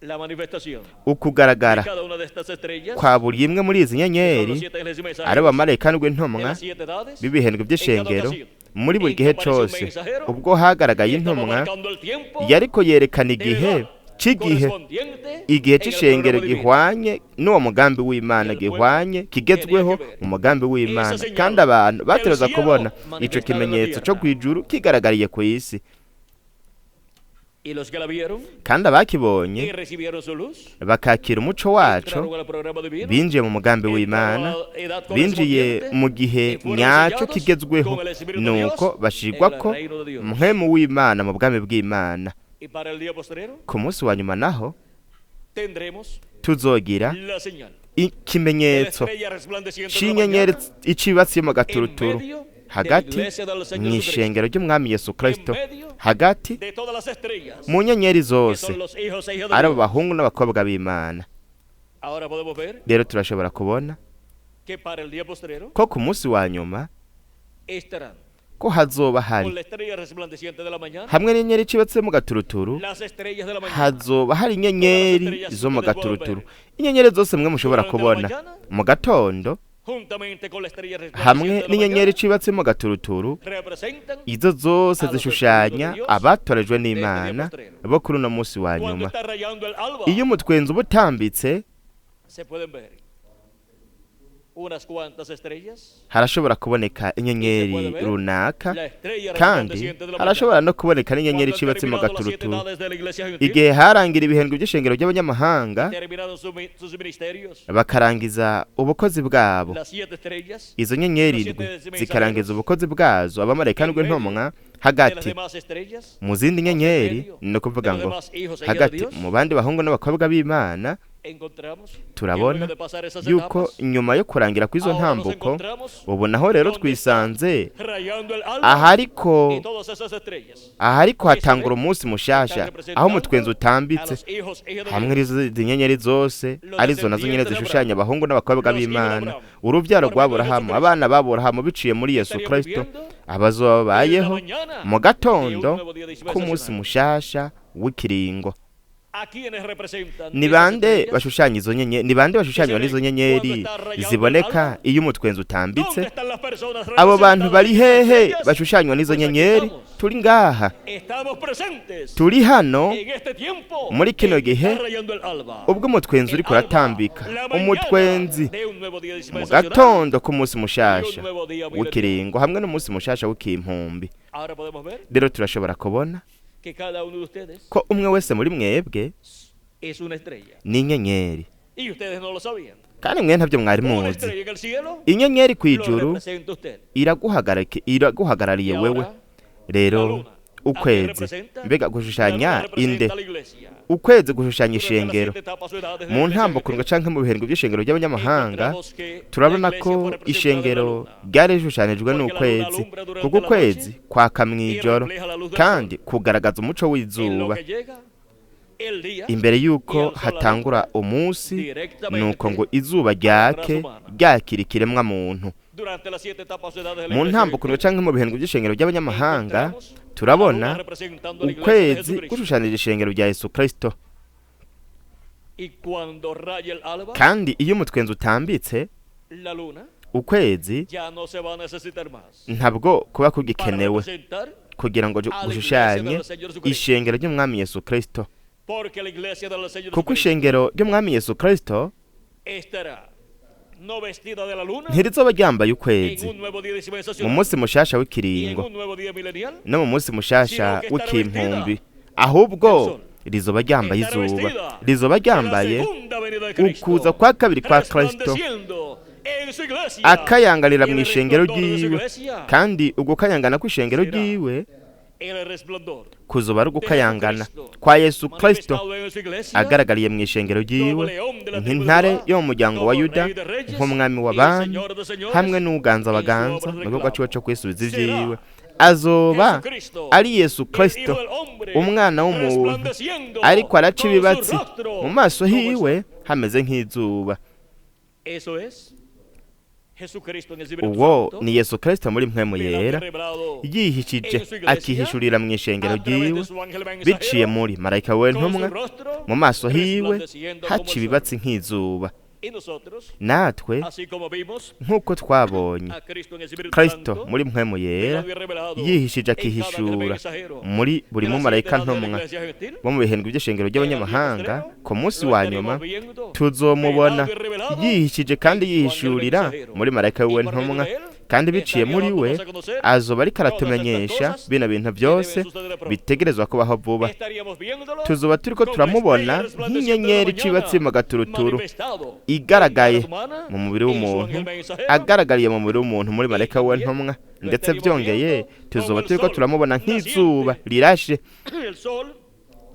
La manifestación de Ukugaragara cada una de estas estrellas kwa buri imwe muri izi son los nyenyeri, siete ángeles y ari mensajeros abamarayika ndwi en intumwa las siete edades, b'ibihembwe en cada by'ishengero, ocasión muri buri en gihe que apareció un cose mensajero, ubwo hagaragaye estaba intumwa, marcando el tiempo yariko yerekana de la igihe edad c'igihe, correspondiente igihe en el c'ishengero programa divino. gihwanye n'uwo mugambi w'Imana, El pueblo gihwanye kigezweho tenía que ver mu mugambi w'Imana, esa señal kandi abantu del bategerezwa cielo kubona ico manifestada en la kimenyetso co tierra. kw'ijuru kigaragariye ku isi. Y los que la vieron Kandi abakibonye y recibieron su luz, bakakira umuco waco, entraron al programa divino, binjiye mu mugambi entraron w'Imana, a la edad binjiye correspondiente mu gihe y fueron nyaco sellados kigezweho, con el Espíritu de Dios nuko en bashirwa el ko reino de Dios. mpwemu w'Imana mu bwami bw'Imana. Y para el día postrero Ku munsi wa nyuma naho tendremos tuzogira la señal de la ikimenyetso estrella resplandeciente de la c'inyenyeri mañana icibatsi mu en gaturuturu medio de la hagati iglesia del Señor mu Jesucristo, ishengero ry'umwami Yesu en Kristo, medio hagati de todas las estrellas mu nyenyeri que zose son los hijos e hijas de ari abo Dios. bahungu n'abakobwa b'Imana. Ahora podemos ver Rero turashobora kubona que para el día postrero ko ku munsi wa nyuma estarán ko hazoba con hari la estrella resplandeciente de la mañana, hamwe n'inyenyeri icibatse mu gaturuturu, las estrellas de la mañana, hazoba hari inyenyeri zo mu gaturuturu, inyenyeri zose mwe mushobora durante la kubona mañana, mu gatondo juntamente con la estrella hamwe resplandeciente de la n'inyenyeri mañana, icibatse mu gaturuturu, representan izo zose a los escogidos de zishushanya Dios abatorejwe de este día n'Imana postrero. bo kuri uno munsi wa Cuando nyuma. está rayando el alba, Iyo umutwenzi uba utambitse, se pueden ver unas cuantas estrellas, harashobora kuboneka y se puede inyenyeri ver runaka, la estrella kandi resplandeciente de la harashobora mañana. no kuboneka n'inyenyeri Cuando han icibatse mu terminado las siete gaturuturu. edades de la iglesia gentil, Igihe harangira ibihembwe by'ishengero ry'abanyamahanga, terminaron sus ministerios, bakarangiza ubukozi bwabo, las siete estrellas izo nyenyeri los indwi siete zikarangiza mensajeros ubukozi bwazo, abamarayika en ndwi medio ntumwa de las hagati demás estrellas, mu zindi o sea, en nyenyeri, medio ni de ukuvuga los ngo demás hijos e hijas de hagati Dios, mu bandi bahungu n'abakobwa b'Imana, encontramos que luego turabona de pasar esas yuko etapas, nyuma yo kurangira kw'izo ahora nos ntambuko, encontramos ubu naho rero donde está twisanze rayando el alba ahariko y todas esas estrellas ahariko que se hatangura ven umunsi están mushasha, aho representando umutwenzi a utambitse los hijos e hijas de hamwe Dios, n'izo nyenyeri zose los arizo nazo nyene descendientes de zishushanya Abraham, abahungu n'abakobwa los hijos de b'Imana, Abraham, urubyaro por medio de rw'Aburahamu, Jesucristo, abana b'Aburahamu biciye muri Yesu estarían Kristo, viviendo abazoba en la babayeho mañana mu de un gatondo nuevo día k'umunsi dispensacional. mushasha w'ikiringo. ¿A quiénes representan Ni esas bande estrellas bashushanya izo nyenyeri? Ni bande que se bashushanywa n'izo ven cuando nyenyeri está rayando el ziboneka alba? iyo umutwenzi ¿Dónde utambitse? están las personas Abo bantu representadas bari en esas hehe estrellas? bashushanywa n'izo Pues aquí nyenyeri? estamos. Turi ngaha, Estamos presentes turi hano en este tiempo muri kino en que gihe está rayando el alba. ubwo umutwenzi El uriko alba, uratambika, la mañana umutwenzi de un nuevo día mu dispensacional gatondo k'umunsi y un mushasha nuevo día milenial. w'ikiringo hamwe n'umunsi mushasha w'ikimpumbi. Ahora podemos ver Rero turashobora kubona que cada uno de ustedes ko umwe wese muri mwebwe es una estrella. ni inyenyeri, Y ustedes no lo sabían. kandi mwe ntabyo mwari Una muzi. estrella en el cielo Inyenyeri ku lo ijuru representa usted. iraguhagarariye Y wewe. ahora la Rero luna. ¿A quién ukwezi representa? mbega La luna gushushanya inde? representa a la iglesia. Ukwezi gushushanya Durante las ishengero. siete etapas o edades de la Mu iglesia ntambuko gentil, canke mu bihergo by'ishengero ry'abanyamahanga, encontramos que la turabona iglesia ko fue representada en la ishengero luna, ryari rishushanijwe porque la luna n'ukwezi, alumbra kuko durante la ukwezi noche kwaka y mw'ijoro refleja la luz del kandi sol. kugaragaza umuco En lo w'izuba. que llega el día Imbere y y'uko el sol hatangura alumbra umunsi, nuko ngo directamente izuba a la raza ryake humana. ryakira ikiremwa muntu. Durante las siete etapas o edades de la Mu iglesia ntambuko gentil, canke mu bihendwe by'ishengero ry'abanyamahanga, encontramos a la luna turabona representando a la iglesia de ukwezi Jesucristo. gushushanije ishengero rya Yesu Kristo. Y cuando raya el alba, Kandi iyo umutwenzi utambitse, la luna ukwezi ya no se va a necesitar más ntabwo kuba para kugikenewe representar kugira ngo a la iglesia gushushanye del Señor Jesucristo. ishengero ry'umwami Yesu Kristo, Porque la iglesia del Señor kuko Jesucristo ishengero ry'umwami Yesu Kristo estará no vestida de la luna ntirizoba ryambaye en ukwezi un nuevo día mu dispensacional munsi mushasha y en w'ikiringo un nuevo día milenial, no mu munsi mushasha sino que estará w'ikimpumbi, vestida ahubwo del sol. Rizoba ryambaye Estará izuba, vestida rizoba de la ryambaye segunda venida de Cristo, ukuza kwa kabiri kwa Kristo, resplandeciendo en su iglesia, akayanganira y mu el ishengero resplandor de su ryiwe, iglesia kandi ugukayangana kw'ishengero será ryiwe el resplandor kuzoba ari de ugukayangana Jesucristo kwa Yesu Kristo manifestado en su iglesia agaragariye mu ishengero como ryiwe león de la tribu de nk'intare Judá, yo mu muryango wa como Yuda, rey de reyes nk'umwami y w'abami señor de señores hamwe n'uganza en su abaganza obra mu de gikorwa ciwe reclamo. co kwisubiza Será ivyiwe. Azoba Jesucristo, ari Yesu el Kristo, Hijo del Hombre, umwana w'umuntu, resplandeciendo ariko araca con su ibibatsi, rostro mu maso como el hiwe sol. hameze nk'izuba. Eso es Jesucristo en el Espíritu Uwo Santo, ni Yesu Kristo muri mpwemu velado y yera, revelado yihishije en su iglesia akihishurira mu ishengero a través ryiwe de su ángel biciye mensajero, muri marayika we con su ntumwa, rostro mu maso hiwe resplandeciendo como haca el sol. ibibatsi nk'izuba. Y nosotros, Natwe así como vimos nk'uko twabonye a Cristo en el Espíritu Kristo Santo, muri mpwemu yera velado y revelado yihishije en cada ángel akihishura mensajero muri buri de las siete mumarayika edades de la ntumwa iglesia gentil, bo mu bihindwi by'ishengero en el día ry'abanyamahanga, postrero, ku munsi lo wa estaremos nyuma viendo tuzomubona velado y revelado yihishije kandi en su ángel yihishurira mensajero. muri marayika Y wiwe por medio ntumwa, de él kandi biciye estaría muri we dándonos a conocer azoba ariko todas estas aratumenyesha cosas bino bintu que byose deben suceder pronto. bitegerezwa kubaho vuba. Estaríamos viéndolo Tuzoba turiko como turamubona estrella resplandeciente de la nk'inyenyeri icibatsi mañana, mu gaturuturu, manifestado en igaragaye carne humana, mu mubiri en su w'umuntu, ángel mensajero, agaragariye mu mubiri w'umuntu muri y marayika we también ntumwa. lo Ndetse estaríamos byongeye viendo como tuzoba el turiko sol turamubona nk'izuba naciente, rirashe, el sol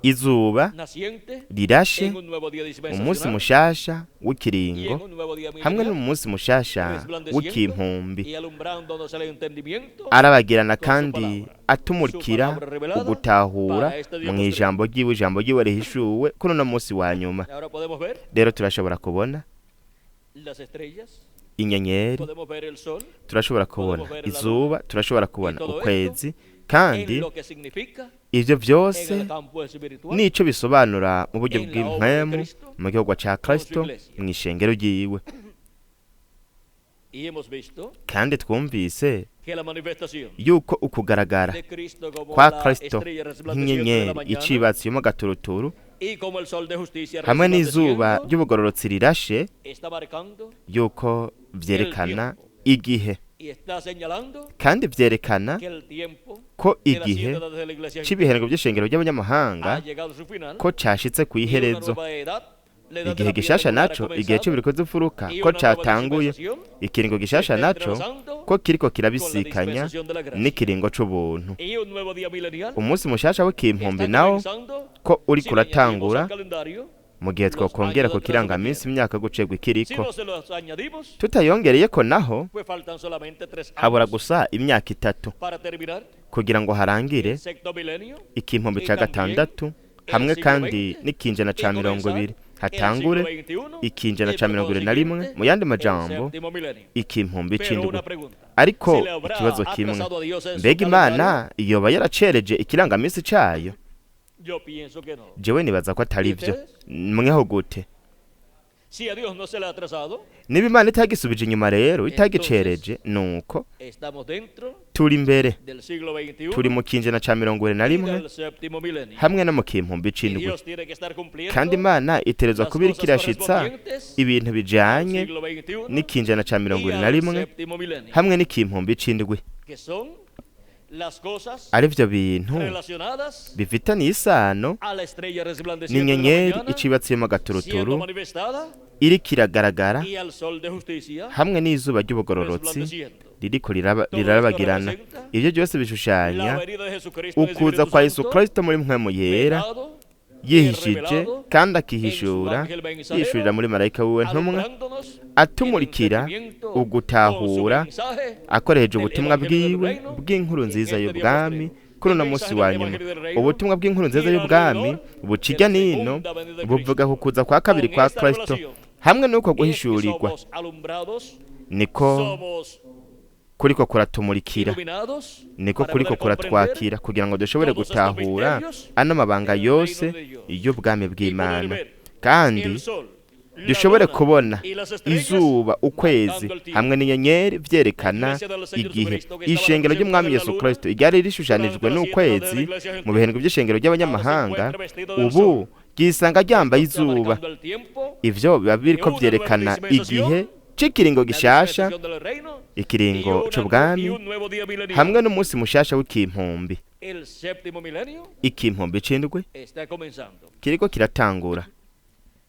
izuba naciente rirashe en un nuevo día umunsi dispensacional mushasha y en w'ikiringo un nuevo día hamwe milenial, n'umunsi mushasha resplandeciendo w'ikimpumbi, y alumbrándonos el entendimiento arabagirana con su kandi palabra, su atumurikira palabra revelada ugutahura para este día mu postrero. ijambo ryiwe, ijambo ryiwe rihishuwe kuri uno munsi wa nyuma. Ahora podemos ver Rero turashobora kubona las estrellas, inyenyeri, podemos ver el sol turashobora kubona podemos ver la luna izuba, turashobora y kubona todo esto ukwezi, en kandi lo que significa ivyo en vyose el campo espiritual, nico bisobanura mu buryo en la obra de bw'impwemu Cristo, mu gihugu ca con su Kristo iglesia. mw'ishengero ryiwe. Y hemos visto Kandi twumvise que la manifestación yuko ukugaragara de Cristo como kwa la Kristo estrella resplandeciente de la nk'inyenyeri mañana icibatsi yo mu gaturuturu y como el sol de justicia hamwe n'izuba resplandeciendo ry'ubugororotsi rirashe, está marcando yuko el vyerekana tiempo igihe, y está señalando kandi vyerekana que el tiempo ko de las igihe siete edades de la iglesia gentil c'ibiherengo by'ishengero ry'abanyamahanga ha llegado a su final ko cashitse y una kw'iherezo. nueva edad, la edad de Igihe la piedra gishasha angular ha naco, igihe comenzado c'ibiriko z'imfuruka y ko una nueva catanguye, dispensación ikiringo se gishasha está naco entrelazando ko con kiriko la kirabisikanya dispensación de la gracia. n'ikiringo c'ubuntu. Y un nuevo día milenial Umunsi mushasha w'ikimpumbi está nawo comenzando ko uriko si le añadimos uratangura al calendario mu gihe los twokongera años ku de atraso que kirangaminsi tiene. imyaka gucegwa Si ikiriko, no se los añadimos, tutayongereyeko naho pues faltan solamente 3 habura años gusa imyaka 3 para terminar kugira ngo harangire el sexto milenio ikimpumbi y ca también gatandatu el hamwe siglo kandi XX n'ikinjana y ca mirongo comenzar ibiri, el siglo hatangure XXI ikinjana y ca por mirongo ibiri na rimwe, consiguiente mu yandi el majambo séptimo milenio. ikimpumbi Pero c'indwi. una pregunta, Ariko ¿se le habrá ikibazo kimwe, atrasado a Dios en su mbega calendario? Imana yoba yaracereje ikirangaminsi cayo? Yo pienso que no. Jewe nibaza ko atari ¿Y vyo. ustedes? Mweho gute? Si a Dios no se le ha atrasado, Niba Imana itagisubije inyuma rero, entonces itagicereje, nuko estamos dentro turi imbere, del siglo turi XXI mu kinjana ca mirongo ibiri na y rimwe del séptimo milenio. hamwe no mu kimpumbi Y c'indwi. Dios tiene que estar Kandi cumpliendo Imana iterezwa las kuba iriko cosas irashitsa correspondientes ibintu al bijanye siglo XXI n'ikinjana ca mirongo y ibiri na al rimwe séptimo milenio, hamwe n'ikimpumbi c'indwi, que son las cosas arivyo bintu relacionadas bifitaniye isano a la estrella resplandeciente de la n'inyenyeri mañana icibatsiyemo siendo agaturuturu manifestada iriko iragaragara y al sol de justicia hamwe n'izuba ry'ubugororotsi resplandeciendo. ririko Todo esto rirabagirana. representa Ivyo byose la bishushanya venida de Jesucristo en el ukuza Espíritu kwa Yesu Santo, Kristo muri mpwemu yera, velado y yihishije revelado kandi en su akihishura ángel yishurira mensajero, muri marayika wiwe ntumwa, alumbrándonos el atumurikira entendimiento con su ugutahura mensaje akoresheje del ubutumwa Evangelio del bwiwe Reino bw'inkuru en nziza este día y'ubwami postrero. kuri El uno munsi mensaje wa del nyuma. Evangelio del Reino Ubutumwa bw'inkuru nziza gira y'ubwami alrededor buca de ijya la nino segunda venida de buvuga ku Cristo. kuza kwa kabiri Con kwa esta Kristo revelación hamwe n'uko es que guhishurirwa somos alumbrados, niko somos kuriko kuratumurikira, iluminados niko para kuriko poder comprender kuratwakira kugira ngo dushobore todos estos gutahura misterios ano mabanga del reino yose de Dios y'ubwami y poder bw'Imana, ver kandi el sol, la dushobore luna kubona y las estrellas izuba, ukwezi marcando el tiempo. hamwe n'inyenyeri La vyerekana iglesia del Señor igihe. Jesucristo que estaba Ishengero representada ry'Umwami en la Yesu luna Kristo ryari rishushanijwe durante las siete edades de la n'ukwezi iglesia mu gentil bihendwe by'ishengero ahora se ry'abanyamahanga, encuentra vestido del ubu sol. ryisanga ryambaye Esto está izuba. marcando el tiempo Ivyo biba de biriko una nueva vyerekana dispensación, igihe c'ikiringo la gishasha, dispensación del reino y ikiringo una y c'ubwami un nuevo día milenial. hamwe n'umunsi mushasha w'ikimpumbi. El séptimo milenio Ikimpombe c'indwi está comenzando. kiriko kiratangura.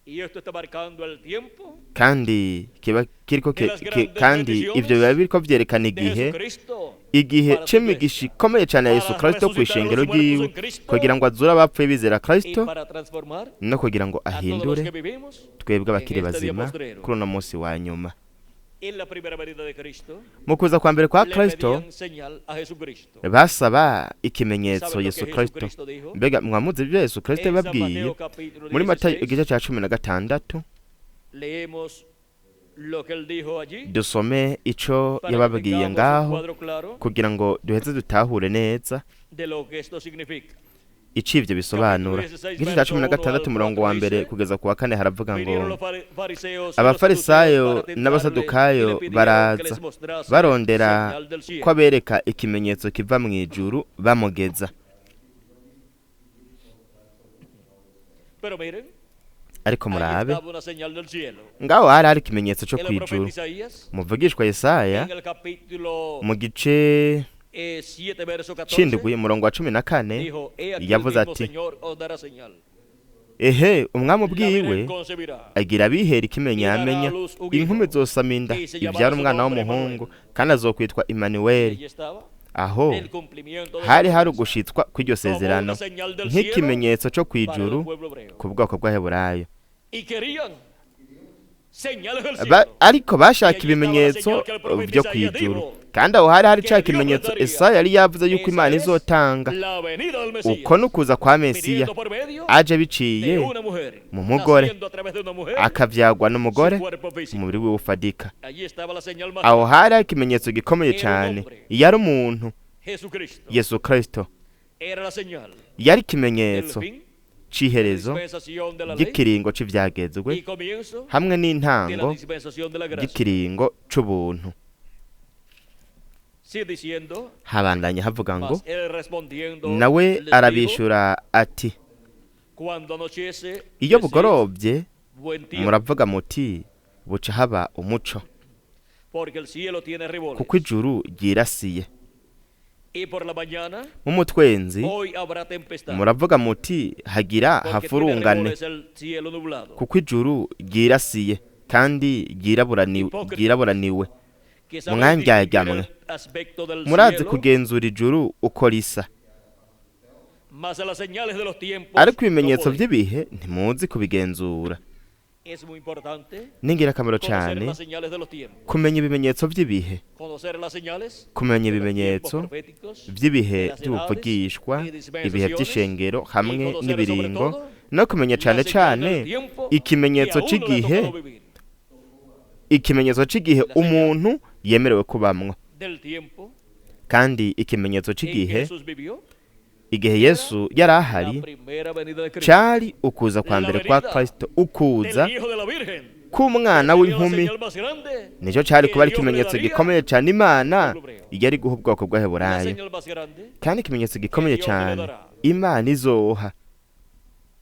Y esto está marcando el tiempo Kandi kiba kiriko de las grandes kandi bendiciones ivyo biba biriko vyerekana de igihe Jesucristo igihe para su iglesia, c'imigisha ikomeye cane ya Yesu para Kristo resucitar a kw'ishengero los muertos ryiwe, en Cristo kugira ngo azure abapfuye bizera y Kristo, para transformar no kugira ngo a todos los ahindure que vivimos twebwe en abakiri este día bazima postrero. kuri uno munsi wa nyuma. En la primera venida de Cristo Mu kuza kwa mbere kwa le Kristo pedían señal a Jesucristo. basaba ikimenyetso ¿Saben lo Yesu que Kristo. Jesucristo dijo? Mbega mwamuzi ibyo Yesu Kristo En San yababwiye? Mateo capítulo Muri Matayo 16 igice ca 16 leemos lo que él dijo allí dusome ico para que yababwiye tengamos un ngaho, cuadro claro kugira ngo duheze dutahure neza de lo que esto significa. ico ivyo bisobanura. Capítulo 16, Igice ca cumi na verso 1 gatandatu al umurongo wa 4 mbere dice, kugeza ku wa kane haravuga ngo: Vinieron los fariseos y los Abafarisayo saduceos para tentarle y le n'abasadukayo pidieron que baraza les mostrase barondera señal del cielo. ko abereka ikimenyetso kiva mu ijuru, bamugeza. Pero miren, Ariko allí murabe, estaba una señal del cielo. ngaho hari hari ikimenyetso co El kw'ijuru. profeta Isaías, Umuvugishwa Yesaya en el capítulo mu gice 7, verso 14, c'indwi umurongo wa 14 dijo: He aquí el yavuze mismo ati: Señor os dará señal. Ehe, umwami La ubwiwe virgen concebirá agira abihera ikimenyamenya, inkumi izosama inda y se llamará ivyara su umwana nombre w'umuhungu, Emmanuel. kandi azokwitwa Imanuweli. Allí estaba Aho el cumplimiento de la hari hari promesa ugushitswa kw'iryo como una sezerano señal del cielo nk'ikimenyetso co para el kw'ijuru pueblo hebreo. ku bwoko bw'Abaheburayo. Y querían señales del cielo. Ariko bashaka Y allí estaba la ibimenyetso señal que el profeta vyo Isaías kw'ijuru, dijo kandi aho hari hari que ca Dios les kimenyetso daría. Esaya yari yavuze yuko Esa Imana es izotanga. la venida del Mesías, Uko n'ukuza kwa Mesiya viniendo por medio aje biciye de una mujer, mu mugore, naciendo a través de una mujer, akavyagwa su n'umugore, cuerpo físico. umubiri wiwe ufadika. Allí estaba la señal más Aho grande, hari hari ikimenyetso gikomeye Era un cane. hombre. Yari umuntu, Jesucristo. Yesu Kristo. Era la señal Yari del ikimenyetso fin de la c'iherezo dispensación de la ley ry'ikiringo c'ivyagezwe y comienzo hamwe de la n'intango dispensación de la gracia. ry'ikiringo c'ubuntu. Sigue diciendo, Habandanya havuga ngo: mas él respondiendo Nawe les dijo, arabishura ati: cuando anochece, Iyo decís, bugorovye buen tiempo, muravuga muti buca haba umuco, porque el cielo tiene riboles. kuko ijuru ryirasiye. Y por la mañana, Mu mutwenzi hoy habrá tempestad, muravuga muti hagira porque tiene hafurungane, riboles el cielo nublado. kuko ijuru ryirasiye kandi Hipócritas, ryiraburaniwe. que saben Mwandyarya distinguir mwe, el aspecto del murazi cielo, kugenzura ijuru uko risa, mas a las señales de los tiempos ariko no ibimenyetso podéis. vy'ibihe ntimuzi kubigenzura. Es muy importante Ni ingirakamaro conocer cane las señales de los tiempos, kumenya ibimenyetso vy'ibihe, conocer las señales kumenya de los tiempos ibimenyetso proféticos, vy'ibihe de las edades vy'ubuvugishwa, y ibihe dispensaciones, vy'ishengero y hamwe conocer sobre n'ibiringo, todo no kumenya la cane señal cane del tiempo que ikimenyetso a uno le ha c'igihe, tocado vivir, ikimenyetso c'igihe la señal umuntu yemerewe kubamwo. del tiempo Kandi ikimenyetso en que c'igihe Jesús vivió igihe Yesu yari era la ahari primera venida de Cristo, cari ukuza kwa la mbere kwa venida Kristo, ukuza del Hijo de la Virgen, k'umwana que sería la w'inkumi. señal más grande Nico cari que kuba ari Dios le ikimenyetso daría gikomeye cane Imana al pueblo hebreo. yari guha ubwoko La bw'Abaheburayo. señal más grande Kandi ikimenyetso que gikomeye Dios le cane dará Imana izoha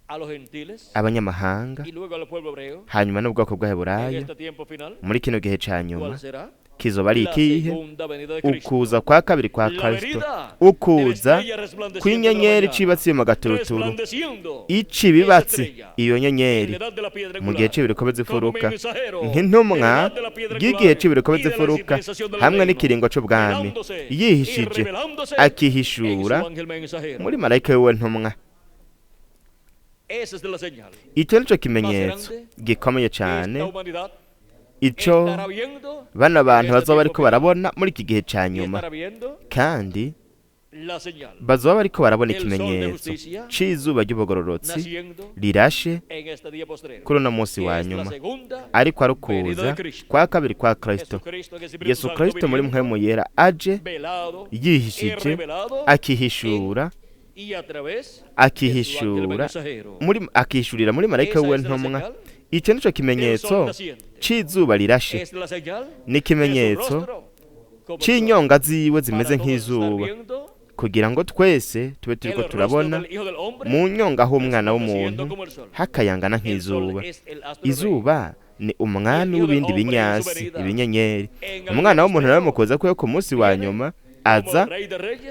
a los gentiles abanyamahanga y luego al pueblo hebreo hanyuma n'ubwoko en bw'Abaheburayo este tiempo final, muri kino gihe ca nyuma, ¿cuál será? kizoba ari La ikihe? segunda venida de Cristo. Ukuza kwa kabiri kwa La Kristo, venida de la ukuza estrella resplandeciente de la kw'inyenyeri mañana, icibatsi mu gaturuturu, resplandeciendo ica esa ibibatsi estrella iyo en la nyenyeri edad de la piedra mu gihe angular, c'ibiriko como vy'imfuruka, mensajero de la nk'intumwa edad de la piedra y'igihe angular c'ibiriko y de la vy'imfuruka dispensación del hamwe reino, n'ikiringo c'ubwami, velándose y yihishije revelándose en su akihishura ángel mensajero. muri marayika wiwe ntumwa. Esa es la señal Ico nico más kimenyetso grande gikomeye que cane esta humanidad ico estará viendo bano en bantu este bazoba tiempo bariko final barabona muri iki gihe ca y nyuma, estará viendo kandi la señal bazoba bariko barabona del sol de ikimenyetso justicia c'izuba ry'ubugororotsi naciendo rirashe en este día postrero, kuri uno munsi que wa es la nyuma, segunda ariko ari venida de ukuza Cristo. kwa kabiri kwa Kristo. Jesucristo en Espíritu Yesu Santo Kristo muri viniendo, mpwemu yera aje velado y yihishije revelado akihishura en y a través de su ángel akihishura mensajero. muri akihishurira muri marayika Esa wiwe es la ntumwa. señal Icyo nico del sol kimenyetso naciente. c'izuba rirashe, Es la señal ni de su ikimenyetso rostro como el sol. c'inyonga ziwe zimeze Para todos estar nk'izuba, viendo kugira ngo twese tube el turiko rostro turabona del Hijo del Hombre mu nyonga h'umwana resplandeciendo w'umuntu como el sol. hakayangana El sol nk'izuba. es el astro rey. Izuba ni El umwami Hijo del w'ibindi Hombre en su binyasi, venida ibinyenyeri. en el Umwana día w'umuntu nawe postrero mu kuza kwiwe ku munsi wa viene nyuma Aza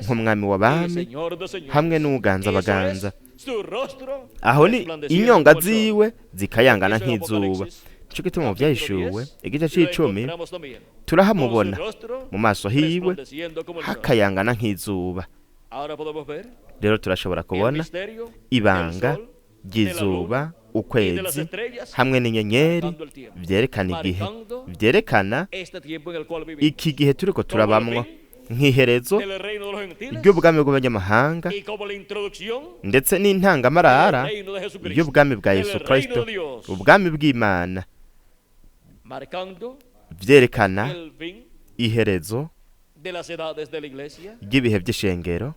nk'umwami w'abami hamwe n'uganza abaganza. Aho ni inyonga ziwe zikayangana nk'izuba. Nico gituma mu Vyahishuwe igice c'icumi turahamubona mu maso hiwe hakayangana nk'izuba. Rero turashobora kubona ibanga ry'izuba, ukwezi hamwe n'inyenyeri vyerekana igihe, vyerekana iki gihe turiko turabamwo nk'iherezo ry'ubwami bw'abanyamahanga ndetse n'intangamarara y'ubwami bwa Yesu Kristo, ubwami bw'Imana, vyerekana iherezo ry'ibihe by'ishengero,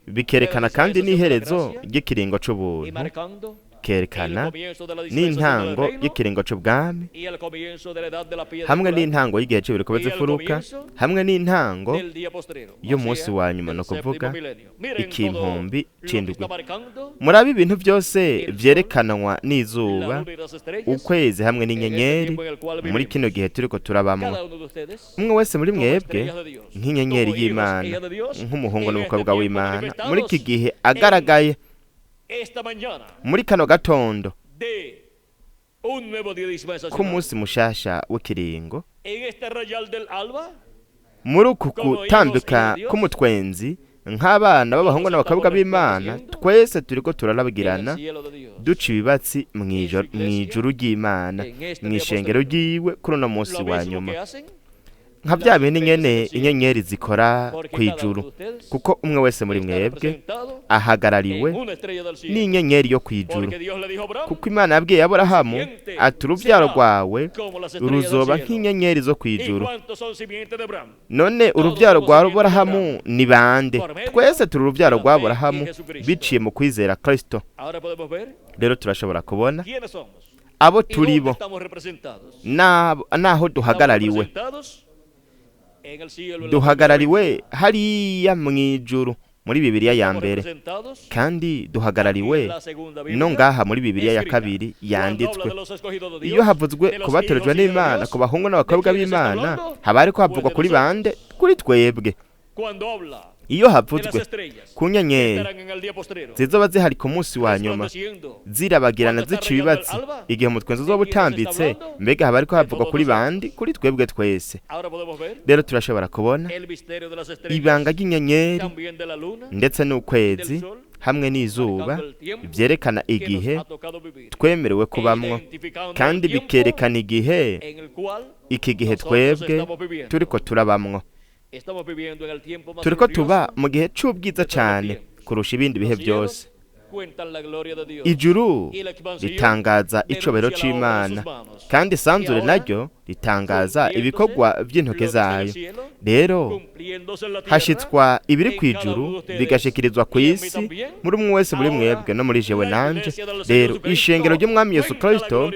bikerekana kandi n'iherezo ry'ikiringo c'ubuntu, kerekana n'intango y'ikiringo c'ubwami hamwe n'intango y'igihe c'ibiriko bifuruka hamwe n'intango y'umunsi wa nyuma, no kuvuga ikimpumbi c'indwi. Murabe ibintu byose vyerekanwa n'izuba, ukwezi hamwe n'inyenyeri muri kino gihe turiko turabamwo. Umwe wese muri mwebwe nk'inyenyeri y'Imana, nk'umuhungu n'umukobwa w'Imana, muri iki gihe agaragaye muri kano gatondo k'umunsi mushasha w'ikiringo, muri uku gutambika k'umutwenzi nk'abana b'abahungu n'abakobwa b'Imana, twese turiko turarabagirana duca ibibatsi mw'ijuru ry'Imana, mw'ishengero ryiwe kuri uno munsi wa nyuma, nka bya bindi nyene inyenyeri zikora kw'ijuru, kuko umwe wese muri mwebwe ahagarariwe n'inyenyeri yo kw'ijuru, kuko Imana yabwiye Aburahamu ati urubyaro rwawe ruzoba nk'inyenyeri zo kw'ijuru. None urubyaro rwa Aburahamu ni bande? Twese turi urubyaro rwa Aburahamu biciye mu kwizera Kristo. Rero turashobora kubona abo turi bo n'aho duhagarariwe. Duhagarariwe hariya mw'ijuru muri Bibiliya ya mbere, kandi duhagarariwe no ngaha muri Bibiliya ya kabiri yanditswe. Iyo havuzwe ku batorejwe n'Imana, ku bahungu n'abakobwa b'Imana, haba hariko havugwa kuri bande? Kuri twebwe. Iyo havuzwe ku nyenyeri zizoba zihari ku munsi wa nyuma, zirabagirana zica ibibatsi igihe umutwenzi uzoba utambitse, mbega haba hariko havugwa kuri bandi? Kuri twebwe twese. Rero turashobora kubona ibanga ry'inyenyeri ndetse n'ukwezi hamwe n'izuba vyerekana igihe twemerewe kubamwo, kandi bikerekana igihe iki gihe twebwe turiko turabamwo. Turiko tuba mu gihe c'ubwiza cane kurusha ibindi bihe byose. Ijuru ritangaza icobero c'Imana, kandi isanzure naryo ritangaza ibikorwa vy'intoke zayo. Rero hashitswa ibiri kw'ijuru bigashikirizwa kw'isi muri umwe wese muri mwebwe no muri jewe nanje. Rero ishengero ry'umwami Yesu Kristo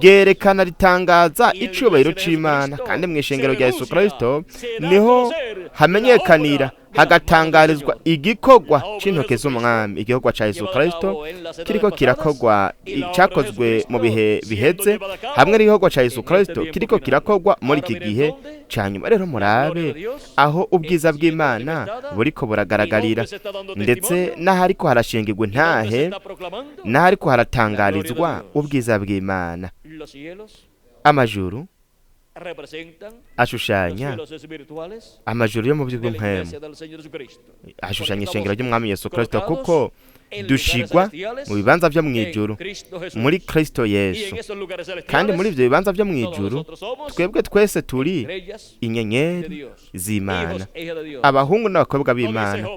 ryerekana ritangaza icubahiro c'Imana, kandi mw'ishengero rya Yesu Kristo niho hamenyekanira hagatangarizwa igikorwa c'intoke z'umwami. Igikorwa ca Yesu Kristo kiriko kirakogwa, cakozwe mu bihe biheze, hamwe n'igikorwa ca Yesu Kristo kiriko kirakogwa muri iki gihe ca nyuma. Rero murabe aho ubwiza bw'Imana buriko buragaragarira, ndetse n'ahariko harashingirwa intahe, n'ahariko haratangarizwa ubwiza bw'Imana. Amajuru ashushanya amajuru yo mu by'ubw'impwemu, ashushanya ishengero ry'umwami Yesu Kristo, kuko dushigwa mu bibanza vyo mw'ijuru muri Kristo Yesu. Kandi muri ivyo bibanza vyo mw'ijuru twebwe twese turi inyenyeri z'Imana, abahungu n'abakobwa b'Imana.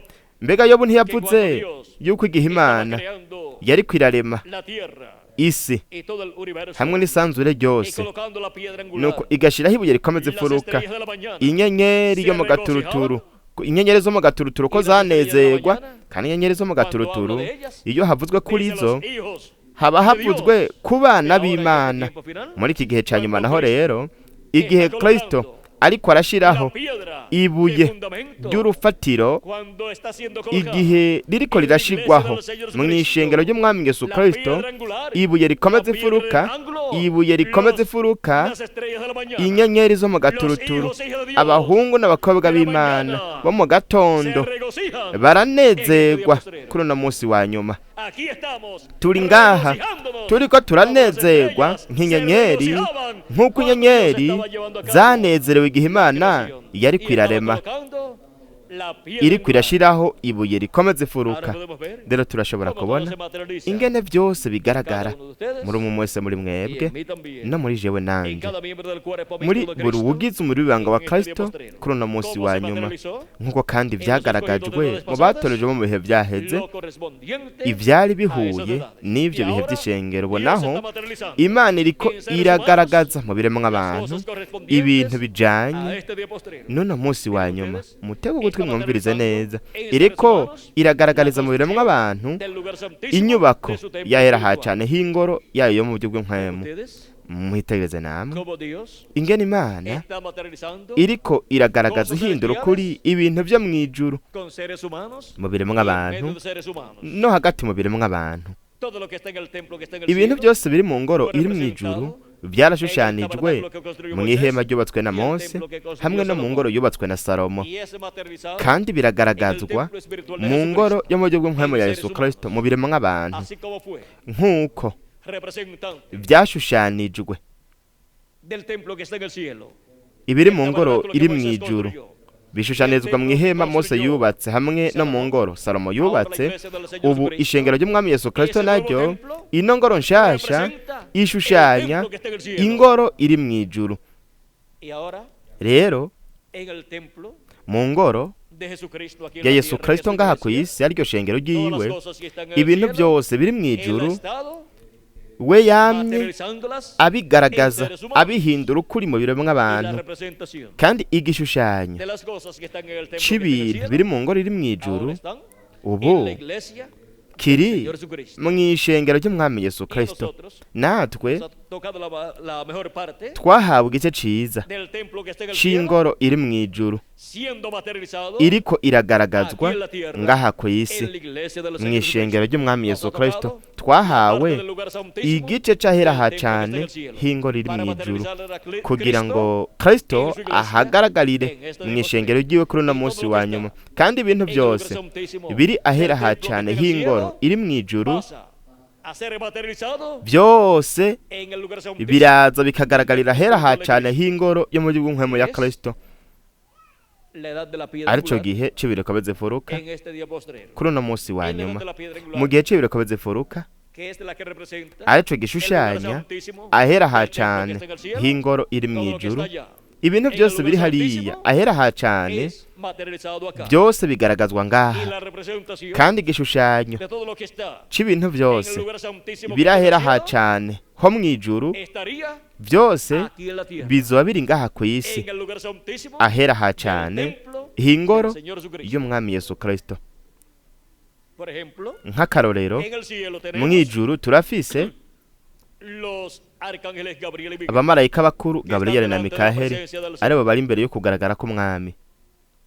Mbega Yobu ntiyavuze yuko igihe Imana yari kwirarema isi hamwe n'isanzure ryose, nuko igashiraho ibuye rikomeza imfuruka, inyenyeri yo mu gaturuturu, inyenyeri zo mu gaturuturu ko zanezerwa. Kandi inyenyeri zo mu gaturuturu iyo havuzwe kuri zo haba havuzwe ku bana b'Imana. Muri iki gihe ca nyuma naho rero, igihe Kristo ariko arashiraho la piedra ibuye de fundamento ry'urufatiro cuando está siendo colocada igihe ririko rirashigwaho mu ishengero ry'umwami Yesu la Kristo, piedra angular, ibuye rikomeza la piedra imfuruka, del ángulo, ibuye rikomeza imfuruka, las estrellas de la mañana, inyenyeri zo mu gaturuturu, los hijos e hijas de Dios abahungu n'abakobwa b'Imana bo mu gatondo se regocijan baranezerwa kuri uno munsi wa nyuma. Aquí estamos Turi ngaha regocijándonos turiko como las turanezerwa estrellas se nk'inyenyeri, regocijaban nk'uko cuando Dios inyenyeri estaba llevando a cabo zanezerewe igihe la Imana creación yariko y estaba irarema, colocando la piedra iriko angular. irashiraho ibuye rikomeza Ahora imfuruka. podemos ver Rero turashobora cómo todo kubona se materializa ingene vyose bigaragara cada uno de ustedes muri umwe wese muri y mwebwe en mí también, no muri jewe en nanje, cada miembro del cuerpo muri místico de buri Cristo, wugize umubiri w'ibanga wa en este día Kristo postrero. kuri uno munsi Cómo wa se nyuma, materializó nk'uko kandi en los vyagaragajwe escogidos de mu edades pasadas, batorejwe bo mu bihe vyaheze lo correspondiente ivyari a esas bihuye edades. n'ivyo Y bihe ahora vy'ishengero. Ubu Dios naho está materializando Imana iriko en seres iragaragaza humanos mu biremwa las abantu cosas correspondientes ibintu a bijanye este día postrero. n'uno munsi wa Vean nyuma. ustedes, Mutege ugutwi está mwumvirize materializando neza, en seres iriko humanos iragaragariza la mu biremwa abantu construcción del lugar santísimo inyubako de su templo yahera ha espiritual. cane h'ingoro yayo yo mu buryo Vean bw'impwemu. ustedes Mwitegereze namwe cómo Dios ingene Imana está materializando iriko iragaragaza cosas ihindura ukuri celestiales ibintu vyo mw'ijuru con seres humanos mu biremwa y en abantu medio de seres humanos. no hagati mu biremwa abantu. Todo lo que está en el templo que está en el Ibintu cielo byose biri mu ngoro fue iri mw'ijuru representado en el vyarashushanijwe tabernáculo que construyó mu Moisés ihema ryubatswe na y el Mose templo que construyó hamwe no mu ngoro Salomón. yubatswe na Salomo, Y es materializado kandi en el biragaragazwa templo espiritual de mu ngoro Jesucristo yo mu buryo bw'impwemu en ya seres Yesu Kristo humanos, mu biremwa abantu, así como fue nk'uko representante vyashushanijwe del templo que está en el cielo, ibiri el mu ngoro tabernáculo que iri Moisés mw'ijuru construyó, el bishushanizwa mu templo que ihema Mose construyó yubatse hamwe no mu Salomón. ngoro Salomo Ahora la yubatse. iglesia del Señor Ubu Jesucristo, ishengero ry'umwami Yesu Kristo ese nuevo naryo, templo ino ngoro nshasha representa el ishushanya templo que está en el cielo. ingoro iri mw'ijuru. Y ahora Rero en el templo mu ngoro de Jesucristo aquí en ya la Yesu tierra, que es Kristo su ngaha ku iglesia, isi ariryo shengero todas las ryiwe, cosas que están en el ibintu cielo, byose biri él ha mw'ijuru estado we yamye materializándolas en abigaragaza seres humanos. abihindura ukuri mu biremwa Y la abantu, representación kandi igishushanyo de las cosas que están en el templo que está en el c'ibintu cielo, biri mu ngoro iri mw'ijuru ahora están en ubu la iglesia del kiri Señor Jesucristo. mw'ishengero ry'umwami Yesu Y Kristo. nosotros Natwe nos ha tocado la mejor parte twahawe igice ciza del templo que está en el cielo, c'ingoro iri mw'ijuru siendo materializado iriko iragaragazwa aquí en la tierra, ngaha ku isi en la iglesia del Señor mw'ishengero Jesucristo. ry'umwami Nos Yesu ha Kristo. tocado la parte Twahawe del lugar santísimo igice c'ahera del ha templo que está en cane el cielo, h'ingoro iri para mw'ijuru materializar a kugira Cristo ngo Kristo en su iglesia ahagaragarire en este día mw'ishengero postrero. ryiwe kuri uno Y todo munsi lo wa que nyuma, está kandi ibintu en el lugar byose santísimo biri ahera del ha templo que cane está en el h'ingoro cielo iri mw'ijuru pasa a ser materializado byose en el lugar santísimo biraza del bikagaragarira ahera templo ha de cane Cristo, h'ingoro yo mu buryo bw'impwemu que ya es Kristo, la edad de la piedra arico angular gihe c'ibiriko bizifuruka en este día postrero. kuri uno munsi wa En la edad nyuma. de la piedra Mu angular, gihe c'ibiriko bizifuruka que es la que representa arico el lugar gishushanya santísimo ahera ha del templo que cane está en el cielo, h'ingoro iri todo lo que mw'ijuru, está allá ibintu en el byose lugar biri hariya santísimo ahera ha cane es materializado acá. byose bigaragazwa Y ngaha, la representación kandi igishushanyo de todo lo que está c'ibintu en el byose lugar santísimo que biri está en el ahera ha cielo cane ho mw'ijuru estaría byose aquí en la tierra, bizoba biri ngaha ku isi en el lugar santísimo ahera ha del cane templo h'ingoro del Señor Jesucristo. y'umwami Yesu Kristo. Por ejemplo, Nk'akarorero, en el cielo tenemos mw'ijuru turafise los arcángeles Gabriel y Miguel abamarayika bakuru que están Gaburiyeli na delante de la Mikaheli, presencia del aribo Señor. bari imbere yo kugaragara k'umwami.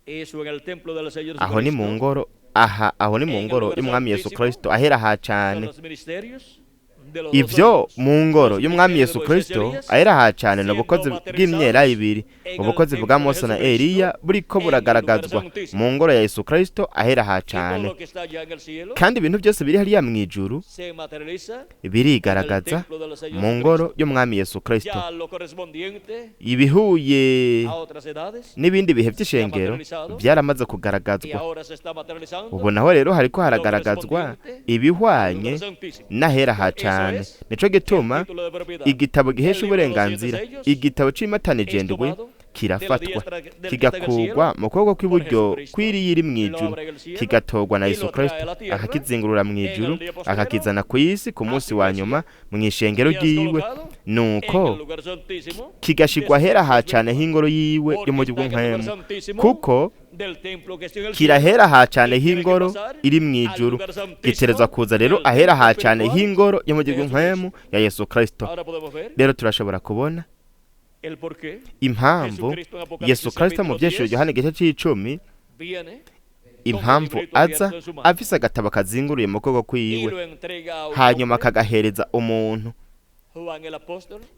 Eso en el templo del Señor Aho ni mu Jesucristo ngoro, aha aho ni mu en el ngoro lugar y'umwami Yesu santísimo Kristo ahera ha son cane. los ministerios de los dos Ivyo amigos, mu ngoro los y'umwami ministerios de Yesu Moisés y Kristo Elías ahera ha cane ni siendo ubukozi bw'imyera materializados ibiri, en el ubukozi bwa templo de Mose na Jesucristo Eliya buriko en el lugar buragaragazwa mu santísimo. ngoro ya Yesu Kristo ahera ha Y todo cane. lo que está allá en el cielo Kandi ibintu byose biri hariya mw'ijuru se materializa en el birigaragaza templo del Señor mu ngoro Jesucristo. y'umwami Yesu Kristo. Ya lo correspondiente Ibihuye a otras edades n'ibindi bihe se ha by'ishengero materializado byaramaze y kugaragazwa. ahora se está materializando Ubu naho rero hariko lo haragaragazwa correspondiente al ibihwanye lugar santísimo. n'ahera ha Eso cane. es Nico el gituma título de propiedad. igitabo El gihesha libro de los siete uburenganzira, sellos igitabo es c'imatanijendwe tomado de la kirafatwa diestra del que está en el kigakugwa cielo mu kuboko por kw'iburyo Jesucristo, kw'iriya iri lo mw'ijuru, abre en el cielo kigatorwa na y Yesu lo trae a Kristo la tierra akakizingurura en mw'ijuru el día postrero akakizana ku isi ku a munsi su wa iglesia nyuma mw'ishengero y es ryiwe, colocado en el nuko lugar santísimo de kigashigwa su ahera ha templo cane espiritual, h'ingoro yiwe yo porque mu buryo está en el lugar bw'impwemu, santísimo kuko del templo que está en el cielo kirahera ha cane y tiene que h'ingoro pasar iri al mw'ijuru, lugar giterezwa santísimo kuza rero del ahera templo ha cane espiritual h'ingoro yo mu de buryo Jesucristo. bw'impwemu ya Yesu Kristo. Ahora podemos ver Rero turashobora kubona Impamvu Yesu Kristo mu vyeshuro Yohana igice c'icumi, impamvu aza afise agatabo kazinguruye mu kuboko kwiwe, hanyuma akagahereza umuntu.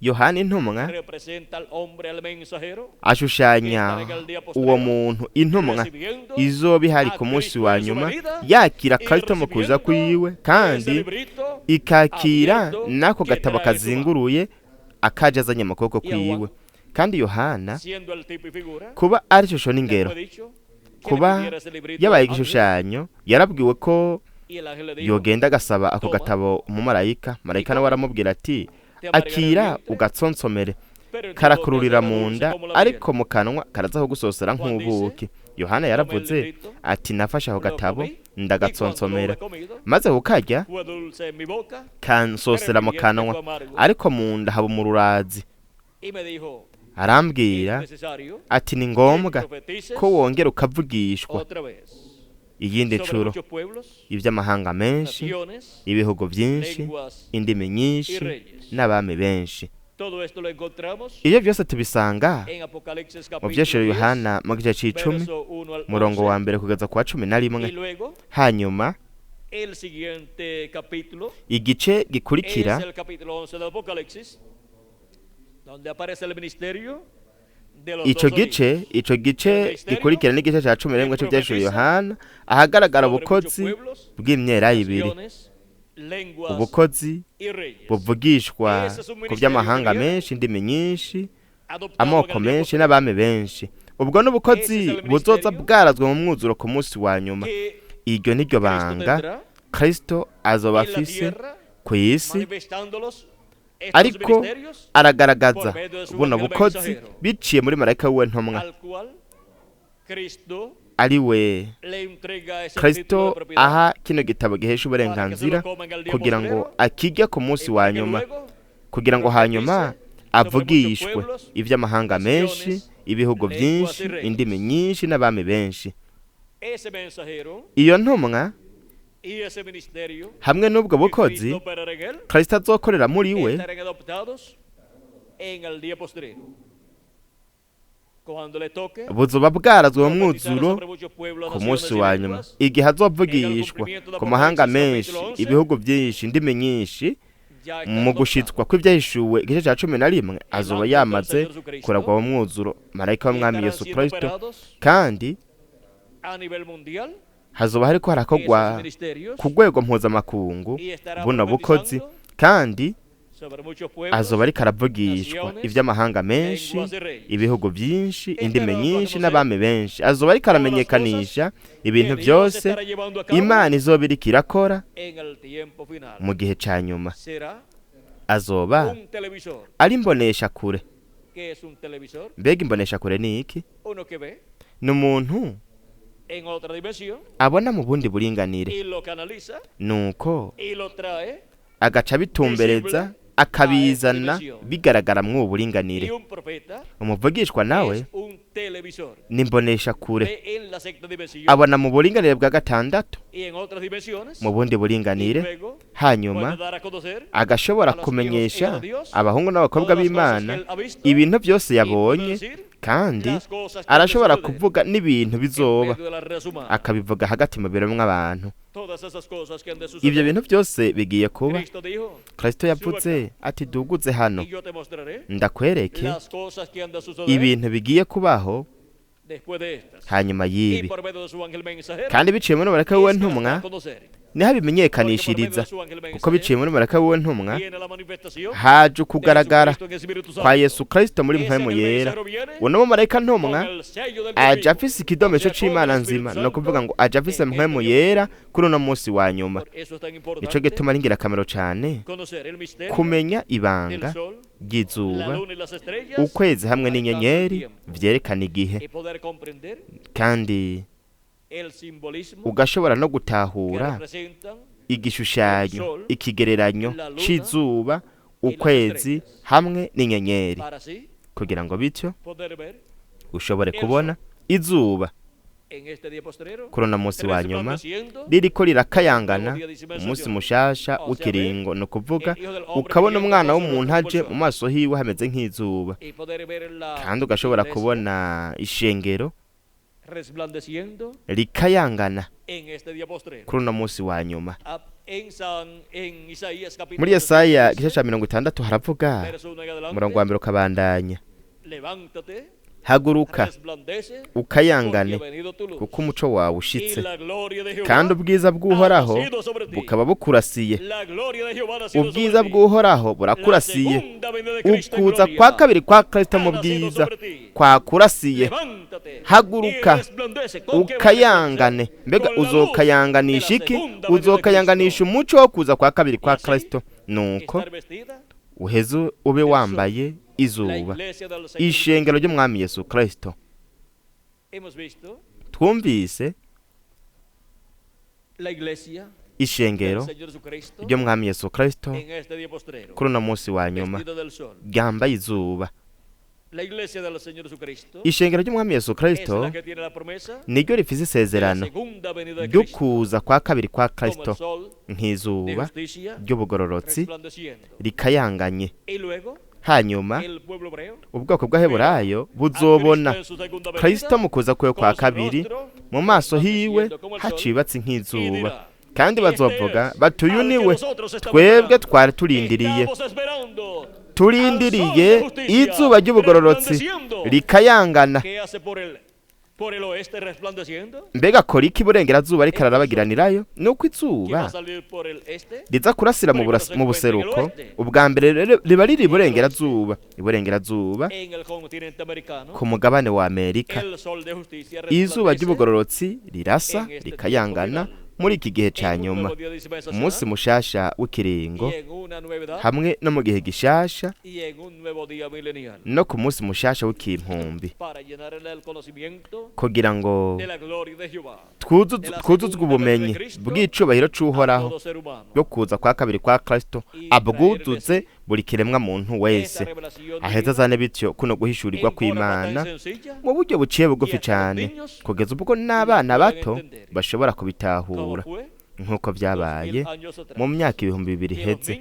Yohana intumwa ashushanya uwo muntu intumwa izoba ihari ku munsi wa nyuma, yakira Kristo mu kuza kwiwe, kandi ikakira n'ako gatabo kazinguruye akaje azanye mu kuboko kwiwe. Kandi Yohana, kuba ari ishusho n'ingero, kuba yabaye igishushanyo, yarabwiwe ko yogenda agasaba ako gatabo umumarayika. Marayika nawe aramubwira ati: akira ugatsonsomere, karakururira mu nda, ariko mu kanwa karaza kugusosera nk'ubuki. Yohana yaravuze ati: nafashe ako gatabo ndagatsonsomera, maze kukarya kansosera mu kanwa, ariko mu nda haba umururazi. Arambwira ati: ni ngombwa ko wongera ukavugishwa iyindi nshuro iby'amahanga menshi, ibihugu byinshi, indimi nyinshi n'abami benshi. Iyo byose tubisanga mu vyeshuro Yohana mu gice c'icumi, murongo wa 1 kugeza ku wa 11. Hanyuma igice gikurikira ico gice gikurikira n'igice ca 11 c'Ivyahishuriwe Yohana, ahagaragara ubukozi bw'imyelayo ibiri, ubukozi buvugishwa ku by'amahanga menshi, indimi nyinshi, amoko menshi n'abami benshi. Ubwo n'ubukozi buzoza bwarazwe mu mwuzuro ku munsi wa nyuma. Iryo niryo banga Kristo azoba afise ku isi, ariko aragaragaza buno bukozi biciye muri marayika wiwe ntumwa, ari we Kristo aha kino gitabo gihesha uburenganzira kugira ngo akijye ku munsi wa nyuma, kugira ngo hanyuma avugishwe iby'amahanga menshi, ibihugu byinshi, indimi nyinshi n'abami benshi. Iyo ntumwa hamwe n'ubwo bukozi Kristo azokorera muri we buzoba bwarazwe mu mwuzuro ku munsi wa nyuma, igihe azovugishwa ku mahanga menshi, ibihugu byinshi, indimi nyinshi. Mu gushitswa kw'ibyahishuwe igice cya 11 azoba yamaze kuragwa mu mwuzuro marayika w'umwami Yesu Kristo, kandi hazoba hariko harakogwa ku rwego mpuzamakungu buno bukozi, kandi azoba ariko aravugishwa iby'amahanga menshi, ibihugu byinshi, indimi nyinshi n'abami benshi. Azoba ariko aramenyekanisha ibintu byose Imana izoba iriko irakora mu gihe ca nyuma. Azoba ari imbonesha kure. Mbega imbonesha kure ni iki? Ni umuntu abona mu bundi buringanire, nuko agaca abitumbereza akabizana bigaragara mw'ubu buringanire. Umuvugishwa nawe ni imbonesha kure, abona mu buringanire bwa gatandatu, mu bundi buringanire, hanyuma agashobora kumenyesha abahungu n'abakobwa b'Imana ibintu byose yabonye, kandi arashobora kuvuga n'ibintu bizoba, akabivuga hagati mu biremwa abantu. Ibyo bintu byose bigiye kuba. Kristo yavuze ati: duguze hano ndakwereke ibintu bigiye kubaho hanyuma y'ibi. Kandi biciye muri marayika wiwe ntumwa niho abimenyekanishiriza, kuko biciye muri marayika wiwe ntumwa haje kugaragara kwa Yesu Kristo muri mpwemu yera. Uno marayika ntumwa aje afise ikidomesho c'Imana nzima, no kuvuga ngo aje afise mpwemu yera kuri uno munsi wa nyuma. Nico gituma ari ingirakamaro cane kumenya ibanga ry'izuba, ukwezi hamwe n'inyenyeri vyerekana igihe, kandi ugashobora no gutahura igishushanyo, ikigereranyo c'izuba, ukwezi hamwe n'inyenyeri, kugira ngo bityo ushobore kubona izuba. Kuri uno munsi wa nyuma ririko rirakayangana, umunsi mushasha w'ikiringo, ni ukuvuga ukabona umwana w'umuntu aje, mu maso hiwe hameze nk'izuba, kandi ugashobora kubona ishengero rikayangana kuri uno munsi wa nyuma. Muri Yesaya igice ca 60 haravuga, umurongo wa mbere ukabandanya: "Haguruka ukayangane, kuko umuco wawe ushitse, kandi ubwiza bw'Uhoraho bukaba bukurasiye." Ubwiza bw'Uhoraho burakurasiye. Ukuza kwa kabiri kwa Kristo mu bwiza kwakurasiye. Haguruka ukayangane. Mbega uzokayanganisha iki? Uzokayanganisha umuco wo kuza kwa kabiri kwa Kristo. Nuko uheze ube wambaye izuba, ishengero ry'Umwami Yesu Kristo. Twumvise ishengero ry'Umwami Yesu Kristo kuri uno munsi wa nyuma ryambaye izuba. Ishengero ry'Umwami Yesu Kristo niryo rifise isezerano ryo kuza kwa kabiri kwa Kristo nk'izuba ry'ubugororotsi rikayanganye. Hanyuma ubwoko bw'Abaheburayo buzobona Kristo mu kuza kwe kwa kabiri, mu maso hiwe hacibatse nk'izuba, kandi bazovuga bati: "Uyu ni we twebwe twari turindiriye, turindiriye izuba ry'ubugororotsi rikayangana." Mbega akora iki iburengerazuba ariko ararabagiranirayo? Ni uko izuba riza kurasira mu buseruko, ubwa mbere riba riri iburengerazuba, iburengerazuba ku mugabane wa Amerika. Izuba ry'ubugororotsi rirasa rikayangana muri iki gihe ca nyuma, umunsi mushasha w'ikiringo, hamwe no mu gihe gishasha no ku munsi mushasha w'ikimpumbi, kugira ngo twuzuzwe ubumenyi bw'icubahiro c'Uhoraho bwo kuza kwa kabiri kwa Kristo, abwuzuze buri kiremwa muntu wese. Aheza azane bityo kuno guhishurirwa kw'Imana mu buryo buciye bugufi cane, kugeza ubwo n'abana bato bashobora kubitahura, nk'uko byabaye mu myaka 2000 iheze.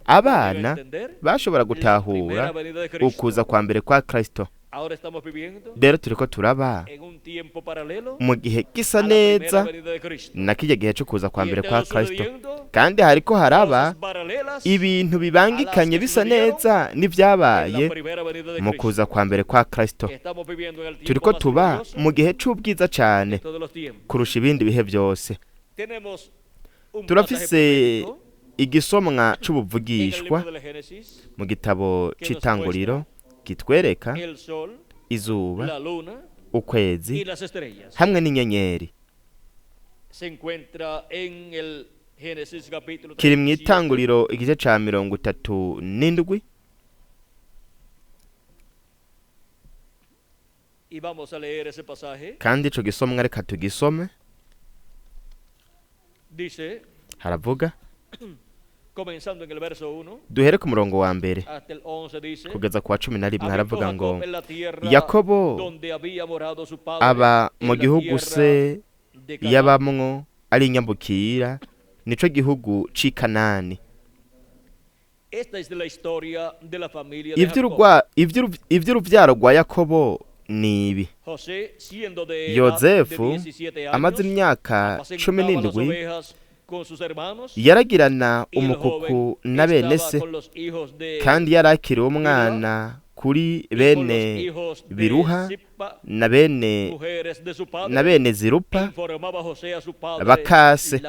Abana bashobora gutahura ukuza kwa mbere kwa Kristo. Rero turiko turaba mu gihe gisa neza na kirya gihe cyo kuza kwa mbere kwa Kristo, kandi hariko haraba ibintu bibangikanye bisa neza n'ivyabaye mu kuza kwa mbere kwa Kristo. Turiko tuba mu gihe c'ubwiza cane kurusha ibindi bihe byose. Turafise igisomwa c'ubuvugishwa mu gitabo c'Itanguriro kitwereka izuba, ukwezi hamwe n'inyenyeri. Kiri mu Itanguriro igice ca 37. Kandi ico gisomwa reka tugisome. Haravuga, duhere ku murongo wa mbere kugeza ku wa 11, haravuga ngo: "Yakobo aba mu gihugu se yabamwo ari inyambukira, nico gihugu c'i Kanani." Ivy'uruvyaro rwa Yakobo ni ibi: Yozefu amaze imyaka 17 yaragirana umukuku na bene se, kandi yarakiriwe umwana kuri bene Biruha na bene Zirupa bakase,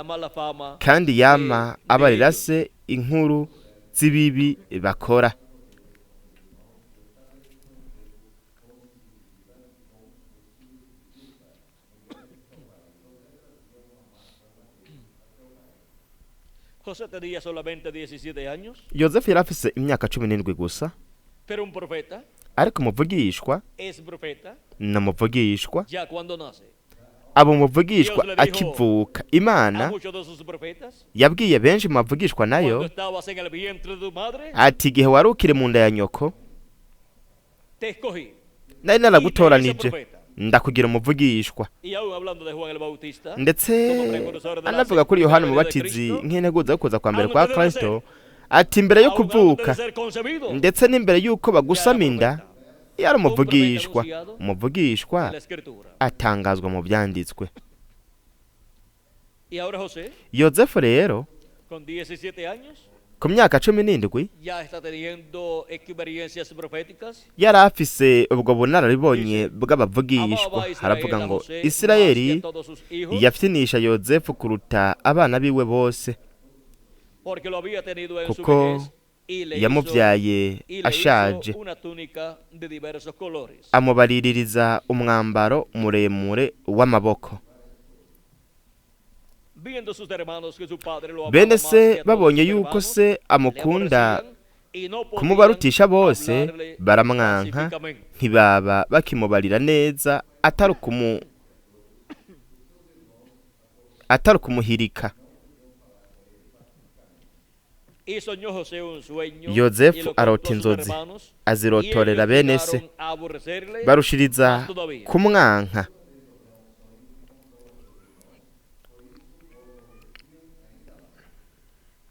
kandi yama abarira se inkuru z'ibibi bakora. José tenía solamente 17 años, Yozefu yari afise imyaka 17 gusa, pero un profeta ariko umuvugishwa es profeta ni umuvugishwa ya cuando nace. Aba umuvugishwa akivuka. Imana A muchos de sus profetas, yabwiye benshi mu bavugishwa nayo cuando estabas en el vientre de tu madre, ati: "Igihe wari ukiri mu nda ya nyoko, te escogí nari y te hice naragutoranije profeta." Ndakugira umuvugishwa. Y aún hablando de Juan el Bautista, Ndetse como precursor de la anavuga kuri Yohana venida de Umubatizi Cristo, nk'integuza yo kuza kwa mbere kwa antes de Kristo, nacer, ati imbere yo aún antes kuvuka de ser concebido, ndetse n'imbere y'uko ya era bagusama inda, profeta yari un profeta umuvugishwa. anunciado Umuvugishwa en la escritura. atangazwa mu byanditswe. Y ahora José, Yozefu rero con 17 años, ku myaka 17 ya está teniendo experiencias proféticas. yari afise ubwo bunararibonye bw'abavugishwa. Amaba Israel Haravuga a ngo José más que Isirayeli a todos sus hijos, yafyinisha Yozefu kuruta abana biwe bose, porque lo había tenido en su kuko vejez, y le hizo, yamubyaye y le ashaje, hizo una túnica de diversos colores. amubariririza umwambaro muremure w'amaboko. Viendo sus hermanos que su padre lo amaba Bene más que se a todos babonye sus yuko hermanos, se le amukunda aborrecían y no podían kumubarutisha bose, hablarle baramwanka, pacíficamente. ntibaba bakimubarira neza, atari ukumuhirika. Y soñó José un sueño, y Yozefu lo contó a arota sus inzozi, hermanos, y azirotorera ellos bene se, llegaron a aborrecerle barushiriza más todavía. kumwanka.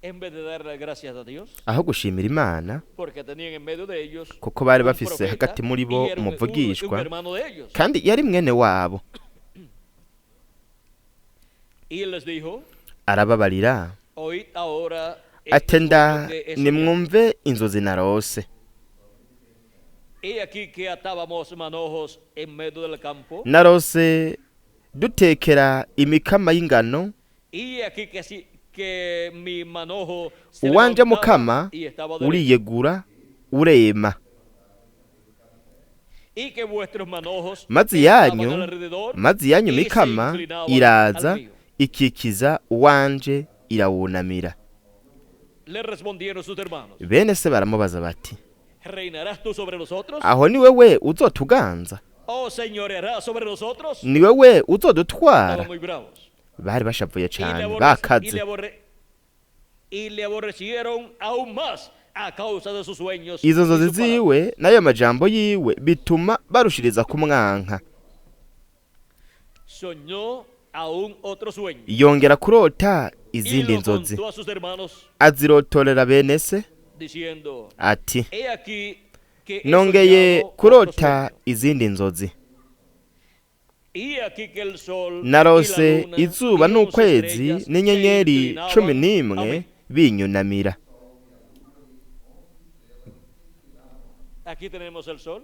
En vez de darle gracias a Dios, Aho gushimira Imana porque tenían en medio de ellos kuko bari un bafise profeta hagati muri bo y era un umuvugishwa, hermano de ellos. kandi yari mwene wabo. Y él les dijo: Arababarira Oíd ahora este ati nda sueño que he soñado. nimwumve inzozi narose. He aquí que atábamos manojos en medio del campo, Narose dutekera imikama y'ingano, y he aquí que, si, que mi manojo se uwanje levantaba mukama y estaba derecho, uriyegura urema, y que vuestros manojos maze estaban iyanyu alrededor maze iyanyu y se mikama inclinaban iraza al mío. ikikiza uwanje irawunamira. Le respondieron sus hermanos: Bene se baramubaza bati ¿Reinarás tú sobre nosotros? aho ni wewe uzotuganza? ¿O señorearás sobre nosotros? Ni wewe uzodutwara? Estaban muy bravos. Bari bashavuye Y le, cane, aborrec- y bakaze. le aborre- y le aborrecieron aún más a causa de sus sueños Izo y nzozi sus palabras. ziwe n'ayo majambo yiwe bituma barushiriza kumwanka. Soñó aún otro sueño Yongera kurota y izindi lo nzozi, contó a sus hermanos azirotorera bene se diciendo: ati He aquí que he nongeye soñado otro kurota sueño. izindi nzozi. Y he aquí que el sol y la Narose luna izuba y 11 n'ukwezi estrellas se n'inyenyeri inclinaban cumi a n'imwe mí. binyunamira. Aquí tenemos el sol.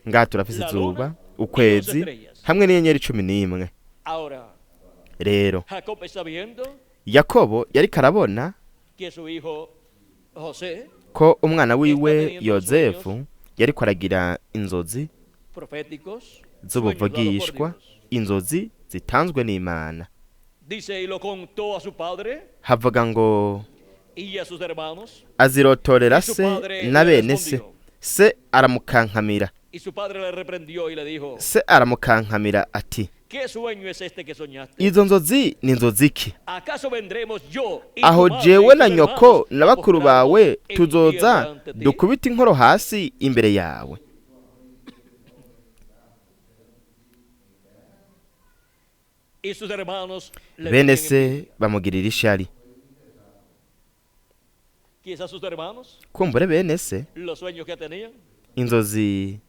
Ngaha turafise La izuba, luna y ukwezi 11 estrellas. hamwe n'inyenyeri 11. Ahora, Rero Jacob está viendo Yakobo yariko arabona que su hijo José, ko umwana wiwe Está teniendo Yozefu yariko aragira inzozi proféticos, sueños dados por z'ubuvugishwa, Dios. inzozi zitanzwe n'Imana. Dice, y lo contó a su padre Havuga ngo y a sus hermanos, azirotorera y su se padre na le bene se. respondió. Se aramukankamira, Y su padre le reprendió y le dijo: se aramukankamira ati ¿Qué sueño es este que soñaste? izo nzozi ni nzozi ki? ¿Acaso vendremos yo y tu Aho madre y jewe tus na nyoko hermanos na a bakuru postrarnos bawe en tuzoza tierra ante ti? dukubite inkoro hasi imbere yawe? Y sus hermanos le Bene tenían se envidia. bamugirira ishari. Quizás sus hermanos, Kumbure bene se los sueños que tenían inzozi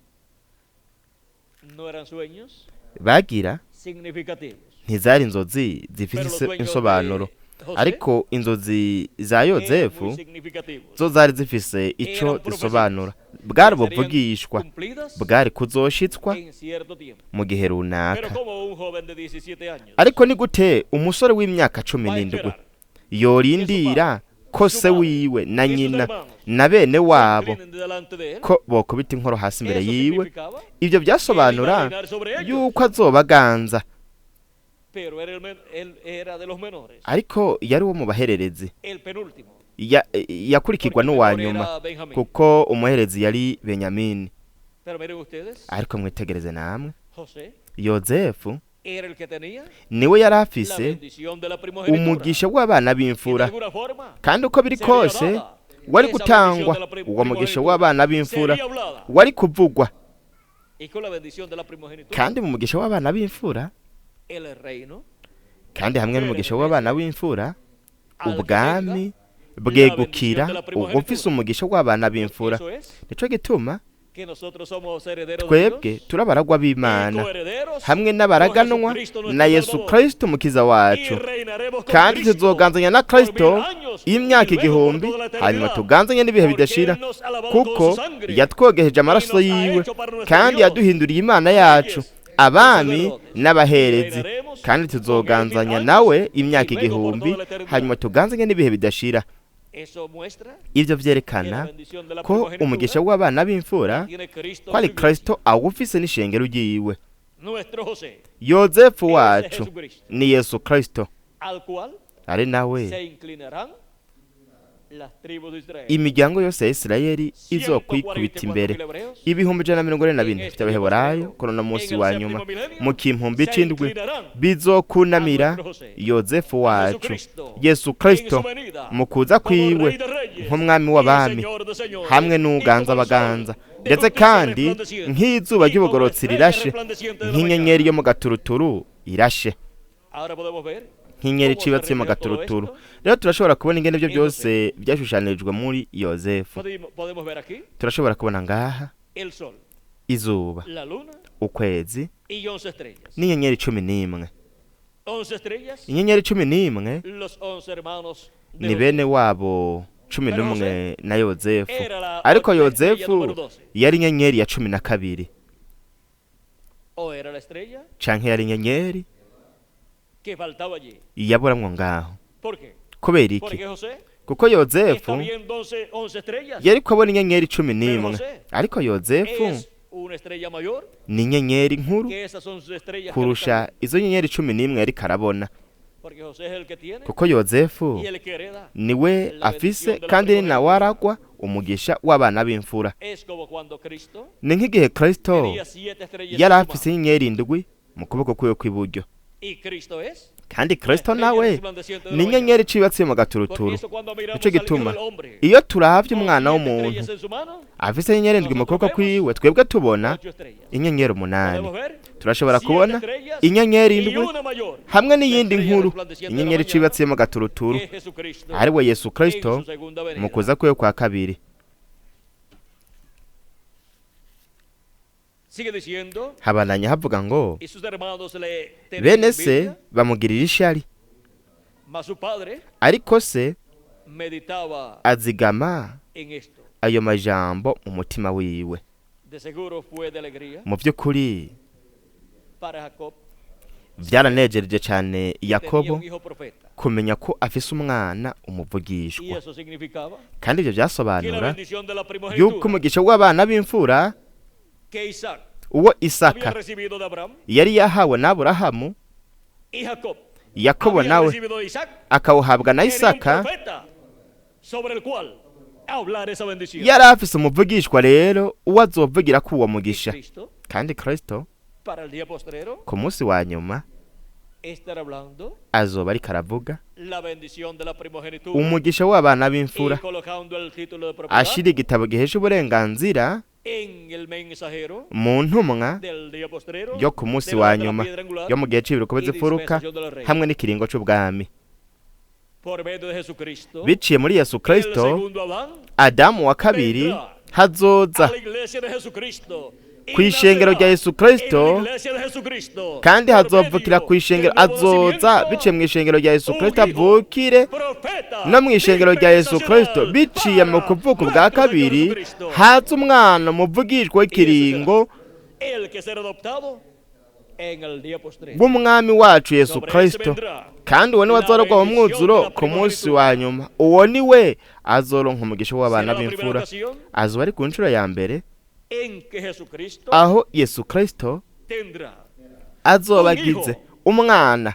no eran sueños bagira significativos. ntizari inzozi zifise Pero los sueños insobanuro, de José ariko inzozi za eran muy Yozefu significativos. zo zari zifise ico Eran profecías zisobanura. Bwari que serían ubuvugishwa cumplidas bwari kuzoshitswa en cierto tiempo. mu gihe Pero runaka. como un joven de 17 años Ariko ni gute umusore w'imyaka cumi va a n'indwi esperar yorindira ko su se madre wiwe na y sus nyina hermanos na bene se wabo inclinen delante de él? ko bokubita inkoro hasi imbere Eso yiwe? significaba Ivyo que él iba a vyasobanura reinar sobre ellos. yuko azobaganza. Pero era él era de los menores, Ariko yari uwo mu bahererezi, el penúltimo, yakurikirwa porque el n'uwa menor nyuma, era Benjamín. kuko umuherezi yari Benyamini. Pero miren ustedes, Ariko mwitegereze namwe, José Yozefu era el que tenía niwe yari la afise bendición de la primogenitura. umugisha w'abana Y de b'imfura, alguna forma kandi uko biri sería kose dada wari esa bendición gutangwa de la uwo mugisha primogenitura. w'abana b'imfura, Sería hablada wari kuvugwa. Kandi mu mugisha w'abana b'imfura, kandi hamwe n'umugisha w'abana b'imfura, ubwami bwegukira ufise umugisha w'abana b'imfura. Nico gituma twebwe turabaragwa b'Imana hamwe n'abaraganwa na Yesu Kristo mukiza wacu, kandi tuzoganzanya na Kristo imyaka 1000, hanyuma tuganzanye n'ibihe bidashira, kuko yatwogeheje amaraso yiwe kandi yaduhinduriye Imana yacu, abami n'abaherezi, kandi tuzoganzanya nawe imyaka 1000, hanyuma tuganzanye n'ibihe bidashira. Ibyo vyerekana ko umugisha w'abana b'imfura ko ari Kristo awufise n'ishengero ryiwe. Yozefu wacu ni Yesu Kristo, ari nawe imiryango yose ya Isirayeli izokwikubita imbere. 144,000 by'Abaheburayo kuri uno munsi wa nyuma mu kimpumbi c'indwi bizokunamira Yozefu wacu Yesu Kristo mu kuza kwiwe nk'umwami w'abami hamwe n'uganza abaganza, ndetse kandi nk'izuba ry'ubugorotsi rirashe, nk'inyenyeri yo mu gaturuturu irashe, nk'inyeri icibatse mu gaturuturu. Rero turashobora kubona ingene ibyo byose byashushanijwe muri Yozefu. Turashobora kubona ngaha izuba, ukwezi n'inyenyeri 11. Inyenyeri 11 ni bene wabo 11 na Yozefu, ariko Yozefu yari inyenyeri ya 12, canke yari inyenyeri yaburamwo ngaho. Kubera iki? Kuko Yozefu yari kubona inyenyeri 11, ariko Yozefu ni inyenyeri nkuru kurusha izo nyenyeri 11 yari karabona, kuko Yozefu niwe afise kandi ni nawe aragwa umugisha w'abana b'imfura. Ni nk'igihe Kristo yari afise inyenyeri 7 mu kuboko kwiwe kw'iburyo, kandi Kristo nawe ni inyenyeri icibatse mu gaturuturu. Nico gituma iyo turavye umwana w'umuntu afise inyenyeri 7 mu kuboko kwiwe, twebwe tubona inyenyeri 8. Turashobora kubona inyenyeri 7 hamwe n'iyindi nkuru, inyenyeri icibatse mu gaturuturu, ari we Yesu Kristo mu kuza kwiwe kwa kabiri. Habananya havuga ngo bene se bamugirira ishari, ariko se azigama ayo majambo mu mutima wiwe. Mu by'ukuri byaranejereje cyane Yakobo kumenya ko afise umwana umuvugishwa, kandi ibyo byasobanura yuko umugisha w'abana b'imfura uwo Isaka yari yahawe na Aburahamu, Yakobo nawe akawuhabwa na Isaka, yari afise umuvugishwa rero uwo azovugira ko uwo mugisha. Kandi Kristo ku munsi wa nyuma azoba ariko aravuga umugisha w'abana b'imfura, ashira igitabo gihesha uburenganzira mu ntumwa yo ku munsi wa nyuma yo mu gihe cy'ibiruko by'imfuruka hamwe n'ikiringo c'ubwami. Biciye muri Yesu Kristo, Adamu wa kabiri hazoza kw'ishengero rya Yesu Kristo, kandi hazovukira kw'ishengero, azoza biciye mu ishengero rya Yesu Kristo, avukire no mu ishengero rya Yesu Kristo biciye mu kuvuka bwa kabiri, haza umwana muvugishwa w'ikiringo w'umwami wacu Yesu Kristo, kandi uwo niwe azorogwa mu mwuzuro ku munsi wa nyuma. Uwo niwe azoronka umugisha w'abana b'imfura. Azoba ari ku nshuro ya mbere aho Yesu Kristo azoba agize umwana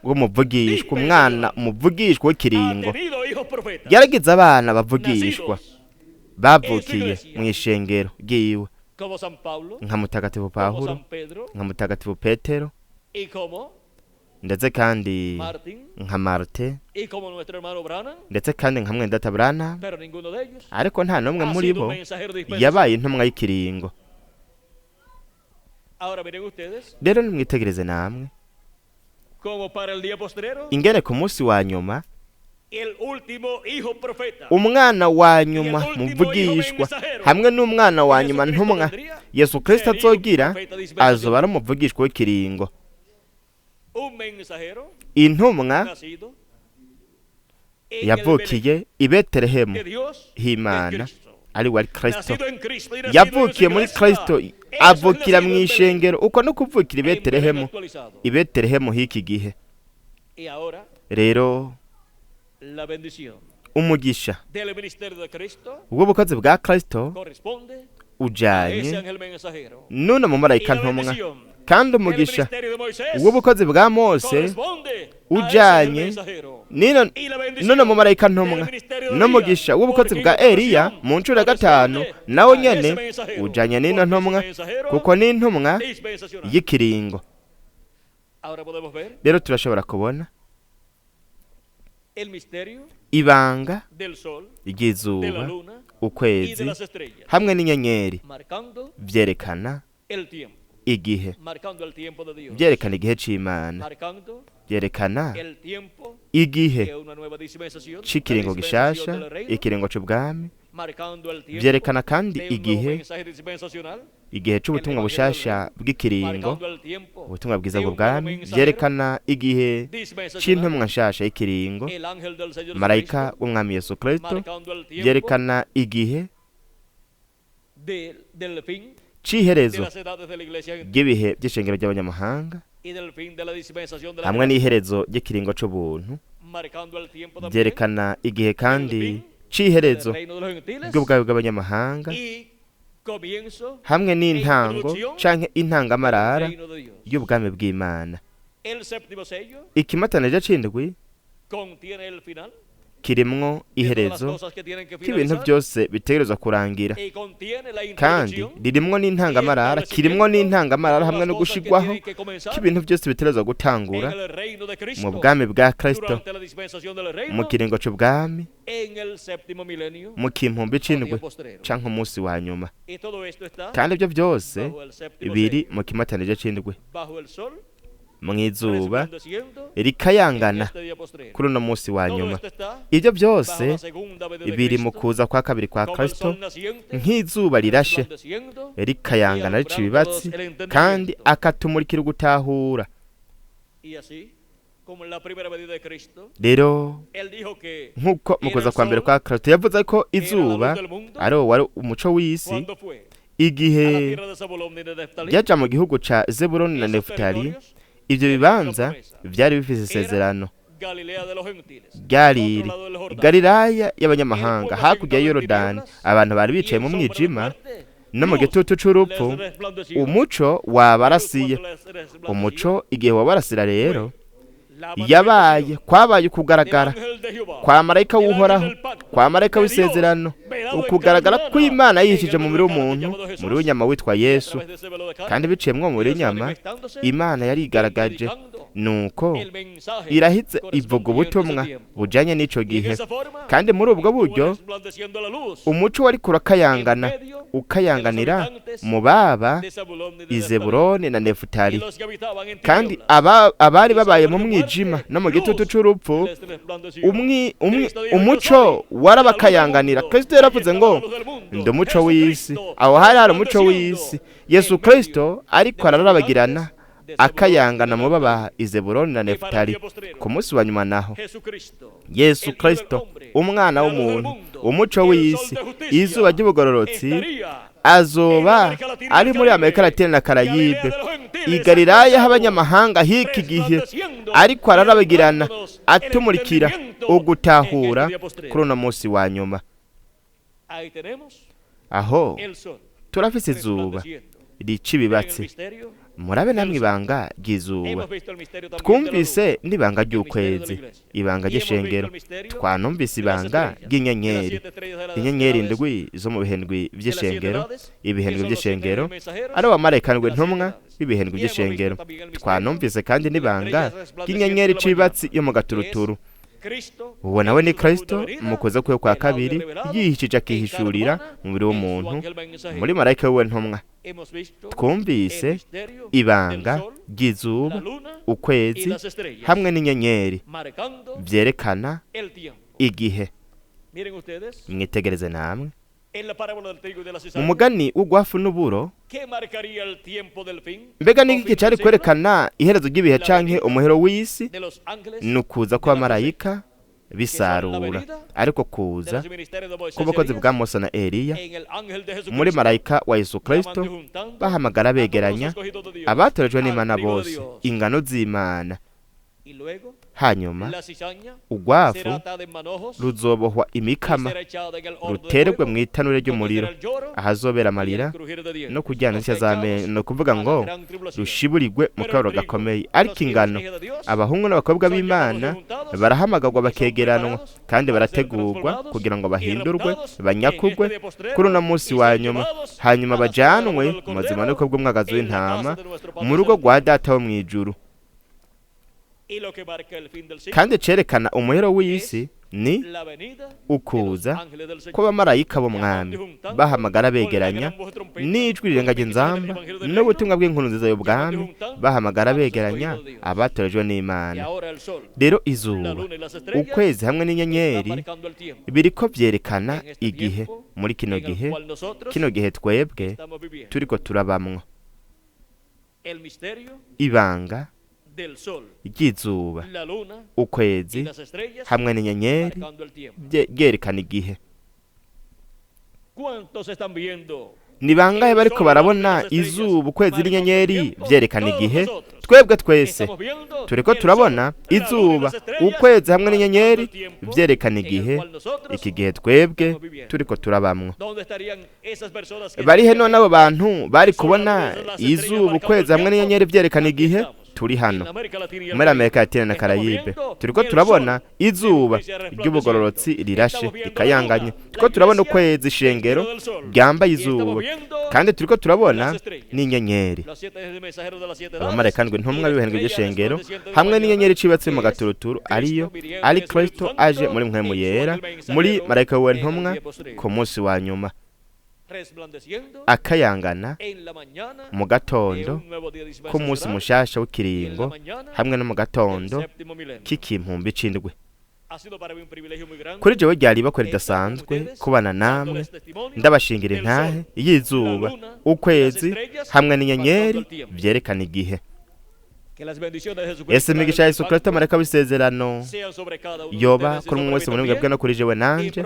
w'umuvugishwa, umwana umuvugishwa w'ikiringo. Yaragize abana bavugishwa bavukiye mu ishengero ryiwe, nka Mutagatifu Pawulo, nka Mutagatifu Petero, ndetse kandi nka Marte, ndetse kandi nka Mwendata Branham, ariko nta n'umwe muri bo yabaye intumwa y'ikiringo. Rero nimwitegereze namwe ingene ku munsi wa nyuma umwana wa nyuma muvugishwa hamwe n'umwana wa nyuma ntumwa Yesu Kristo azogira, azoba ari umuvugishwa w'ikiringo. Intumwa yavukiye i Betelehemu h'Imana, ari we ari Kristo. Yavukiye muri Kristo, avukira mu ishengero. Uko no kuvukira i Betelehemu, i Betelehemu h'iki gihe. Rero umugisha w'ubukozi bwa Kristo ujanye n'uno mumarayika ntumwa, kandi umugisha w'ubukozi bwa Mose ujanye n'uno mumarayika ntumwa, n'umugisha w'ubukozi bwa Eliya mu ncuro ya 5 nawo nyene ujanye n'ino ntumwa, kuko n'intumwa y'ikiringo. Rero turashobora kubona ibanga ry'izuba, ukwezi hamwe n'inyenyeri vyerekana igihe, vyerekana igihe c'Imana, vyerekana igihe c'ikiringo gishasha, ikiringo c'ubwami, vyerekana kandi igihe c'ubutumwa bushasha bw'ikiringo, ubutumwa bwiza bw'ubwami, vyerekana igihe c'intumwa nshasha y'ikiringo, marayika w'umwami Yesu Kristo, vyerekana igihe c'iherezo ry'ibihe by'ishengero ry'abanyamahanga hamwe n'iherezo ry'ikiringo c'ubuntu, vyerekana igihe kandi c'iherezo ry'ubwami bw'abanyamahanga hamwe n'intango canke intangamarara y'ubwami bw'Imana. Ikimatanije c'indwi kirimwo iherezo k'ibintu byose bitegerezwa kurangira, kandi ririmwo n'intangamarara, kirimwo n'intangamarara hamwe no gushigwaho k'ibintu byose bitegerezwa gutangura mu bwami bwa Kristo, mu kiringo c'ubwami, mu kimpumbi c'indwi canke umunsi wa nyuma. Kandi ibyo byose biri mu kimatanije c'indwi, mw'izuba rikayangana kuri uno munsi wa nyuma. Ibyo byose biri mu kuza kwa kabiri kwa Kristo, nk'izuba rirashe rikayangana rica ibibatsi, kandi akatumurikira ugutahura. Rero nk'uko mu kuza kwa mbere kwa Kristo yavuze ko izuba ari wari umuco w'isi, igihe yaja mu gihugu ca Zebuloni na Nefutali, ivyo bibanza vyari bifise isezerano ryariri Galilaya y'abanyamahanga hakurya ya Yorodani. Abantu bari bicaye mu mwijima no mu gitutu c'urupfu, umuco wabarasiye. Umuco igihe wabarasira rero yabaye kwabaye ukugaragara kwa marayika w'Uhoraho, kwa marayika w'isezerano, ukugaragara kw'Imana yihishije mu mubiri w'umuntu, muri w'inyama witwa Yesu. Kandi biciye mwo muri w'inyama Imana yarigaragaje, nuko irahitse ivuga ubutumwa bujanye n'ico gihe. Kandi muri ubwo buryo umuco wari kurakayangana, ukayanganira mu baba i Zebuloni na Nefutali, kandi abari babaye mu mwijima no mu gitutu c'urupfu, umuco warabakayanganira. Kristo yaravuze ngo ndi umuco w'isi. Aho hari umuco w'isi, Yesu Kristo ariko ararabagirana akayangana mu baba i Zebuloni na Nefutali. Ku munsi wa nyuma naho Yesu Kristo umwana w'umuntu, umuco w'isi, izuba ry'ubugororotsi, azoba ari muri Amerika Latine na Karayibe, i Galilaya h'abanyamahanga h'iki gihe, ariko ararabagirana atumurikira ugutahura kuri uno munsi wa nyuma. Aho turafise izuba rica ibibatsi. Murabe namwe ibanga ry'izuba. Twumvise n'ibanga ry'ukwezi, ibanga ry'ishengero, twanumvise ibanga ry'inyenyeri, inyenyeri ndwi zo mu bihendwi by'ishengero, ibihendwi by'ishengero ari abamarayika ndwi ntumwa b'ibihendwi by'ishengero. Twanumvise kandi n'ibanga ry'inyenyeri cibatsi yo mu gaturuturu. Uwo nawe ni Kristo mu kuza kwe kwa kabiri, yihishije akihishurira mu mubiri w'umuntu muri marayika wiwe ntumwa. Twumvise ibanga ry'izuba, ukwezi hamwe n'inyenyeri vyerekana igihe. Mwitegereze namwe mu mugani w'ugwafu n'uburo. Mbega ni iki cari kwerekana iherezo ry'ibihe canke umuhero w'isi? Ni ukuza kw'abamarayika bisarura, ariko kuza k'ubukozi bwa Mose na Eliya muri marayika wa Yesu Kristo, bahamagara begeranya abatorejwe n'Imana bose, ingano z'Imana. Hanyuma ugwafu ruzobohwa imikama, ruterwe mu itanure ry'umuriro, ahazobera amarira no kujyana insya z'amenyo, ni ukuvuga ngo rushiburirwe mu kababaro gakomeye. Ariko ingano, abahungu n'abakobwa b'Imana, barahamagarwa bakegeranwa kandi barategurwa kugira ngo bahindurwe, banyakugwe kuri uno munsi wa nyuma, hanyuma bajanwe mu mazimaniko bw'umwagazi w'intama mu rugo rwa Data wo mu ijuru. Kandi cerekana umuhero w'isi ni ukuza kw'abamarayika b'umwami, bahamagara begeranya n'ijwi rirengaje inzamba n'ubutumwa bw'inkuru nziza y'ubwami, bahamagara begeranya abatorejwe n'Imana. Rero izuba, ukwezi hamwe n'inyenyeri biriko vyerekana igihe muri kino gihe, kino gihe twebwe turiko turabamwo. Ibanga ry'izuba, ukwezi hamwe n'inyenyeri ryerekana igihe. Ni bangahe bariko barabona izuba, ukwezi n'inyenyeri vyerekana igihe? Twebwe twese turiko turabona izuba, ukwezi hamwe n'inyenyeri vyerekana igihe, iki gihe twebwe turiko turabamwo. Barihe none abo bantu bari kubona izuba, ukwezi hamwe n'inyenyeri vyerekana igihe? Turi hano muri Amerika Latine na Karayibe, turiko turabona izuba ry'ubugororotsi rirashe rikayanganye, turiko turabona ukwezi, ishengero ryambaye izuba, kandi turiko turabona n'inyenyeri. Abamarayika ndwi, intumwa b'ibihendwe by'ishengero, hamwe n'inyenyeri icibatse mu gaturuturu, ariyo ari Kristo aje muri mpwemu yera, muri marayika we ntumwa ku munsi wa nyuma, akayangana mu gatondo k'umunsi mushasha w'ikiringo hamwe no mu gatondo k'ikimpumbi c'indwi. Kuri jewe ryari ibakwe ridasanzwe kubana namwe, ndabashingira intahe y'izuba, ukwezi hamwe n'inyenyeri vyerekana igihe. Ese imigisha ya Yesu Kristo, marayika w'isezerano, yoba kuri umwe wese muri mwebwe no kuri jewe nanje,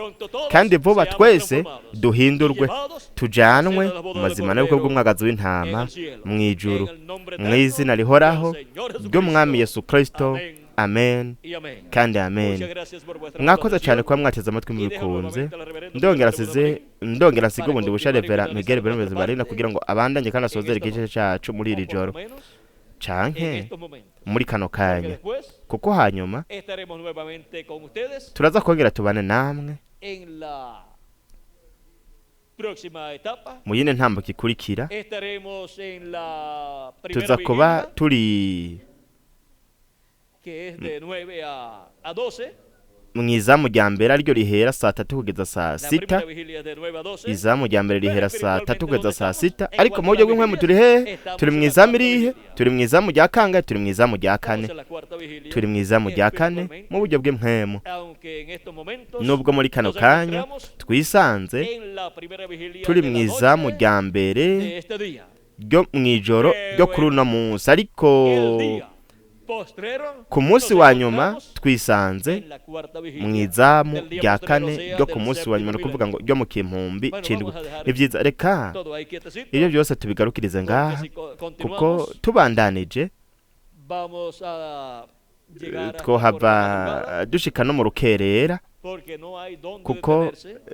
kandi vuba twese duhindurwe, tujanwe mu mazimano y'ubukwe bw'umwagazi w'intama mu ijuru, mu izina rihoraho ry'umwami Yesu Kristo. Amen kandi amen. Mwakoze cyane kuba mwateze amatwi mubikunze. Ndongera nsiga ubundi busha Revera Miguel Bermudez Marina kugira ngo abandanye kandi asozere igice cacu muri iri joro canke muri kano kanya, kuko hanyuma turaza kongera tubane namwe mu yindi ntambuko ikurikira. Tuza kuba turi mu izamu rya mbere, ariryo rihera saa 3 kugeza saa 6. Izamu rya mbere rihera saa 3 kugeza saa 6, ariko mu buryo bw'impwemu turi hehe? Turi mu izamu irihe? Turi mu izamu rya kangahe? Turi mu izamu rya kane. Turi mu izamu rya kane mu buryo bw'impwemu. Nubwo muri kano kanya twisanze turi mu izamu rya mbere ryo mu ijoro ryo kuri uno munsi, ariko ku munsi wa nyuma twisanze mu izamu rya kane ryo ku munsi wa nyuma, ni ukuvuga ngo ryo mu kimpumbi c'indwi. Ni byiza, reka ibyo byose tubigarukirize ngaha, kuko tubandanije twohava dushika no mu rukerera, kuko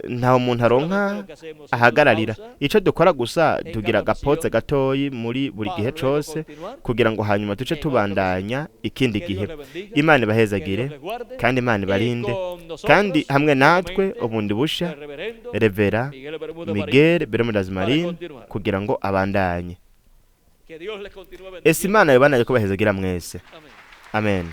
nta muntu aronka ahagararira. Ico dukora gusa tugira agapoze gatoyi muri buri gihe cose, kugira ngo hanyuma duce tubandanya ikindi gihe. Imana ibahezagire kandi Imana ibarinde, kandi hamwe natwe ubundi busha Revera Miguel Bermudez Marin kugira ngo abandanye. Ese Imana yobanaye ko bahezagira mwese. Amen.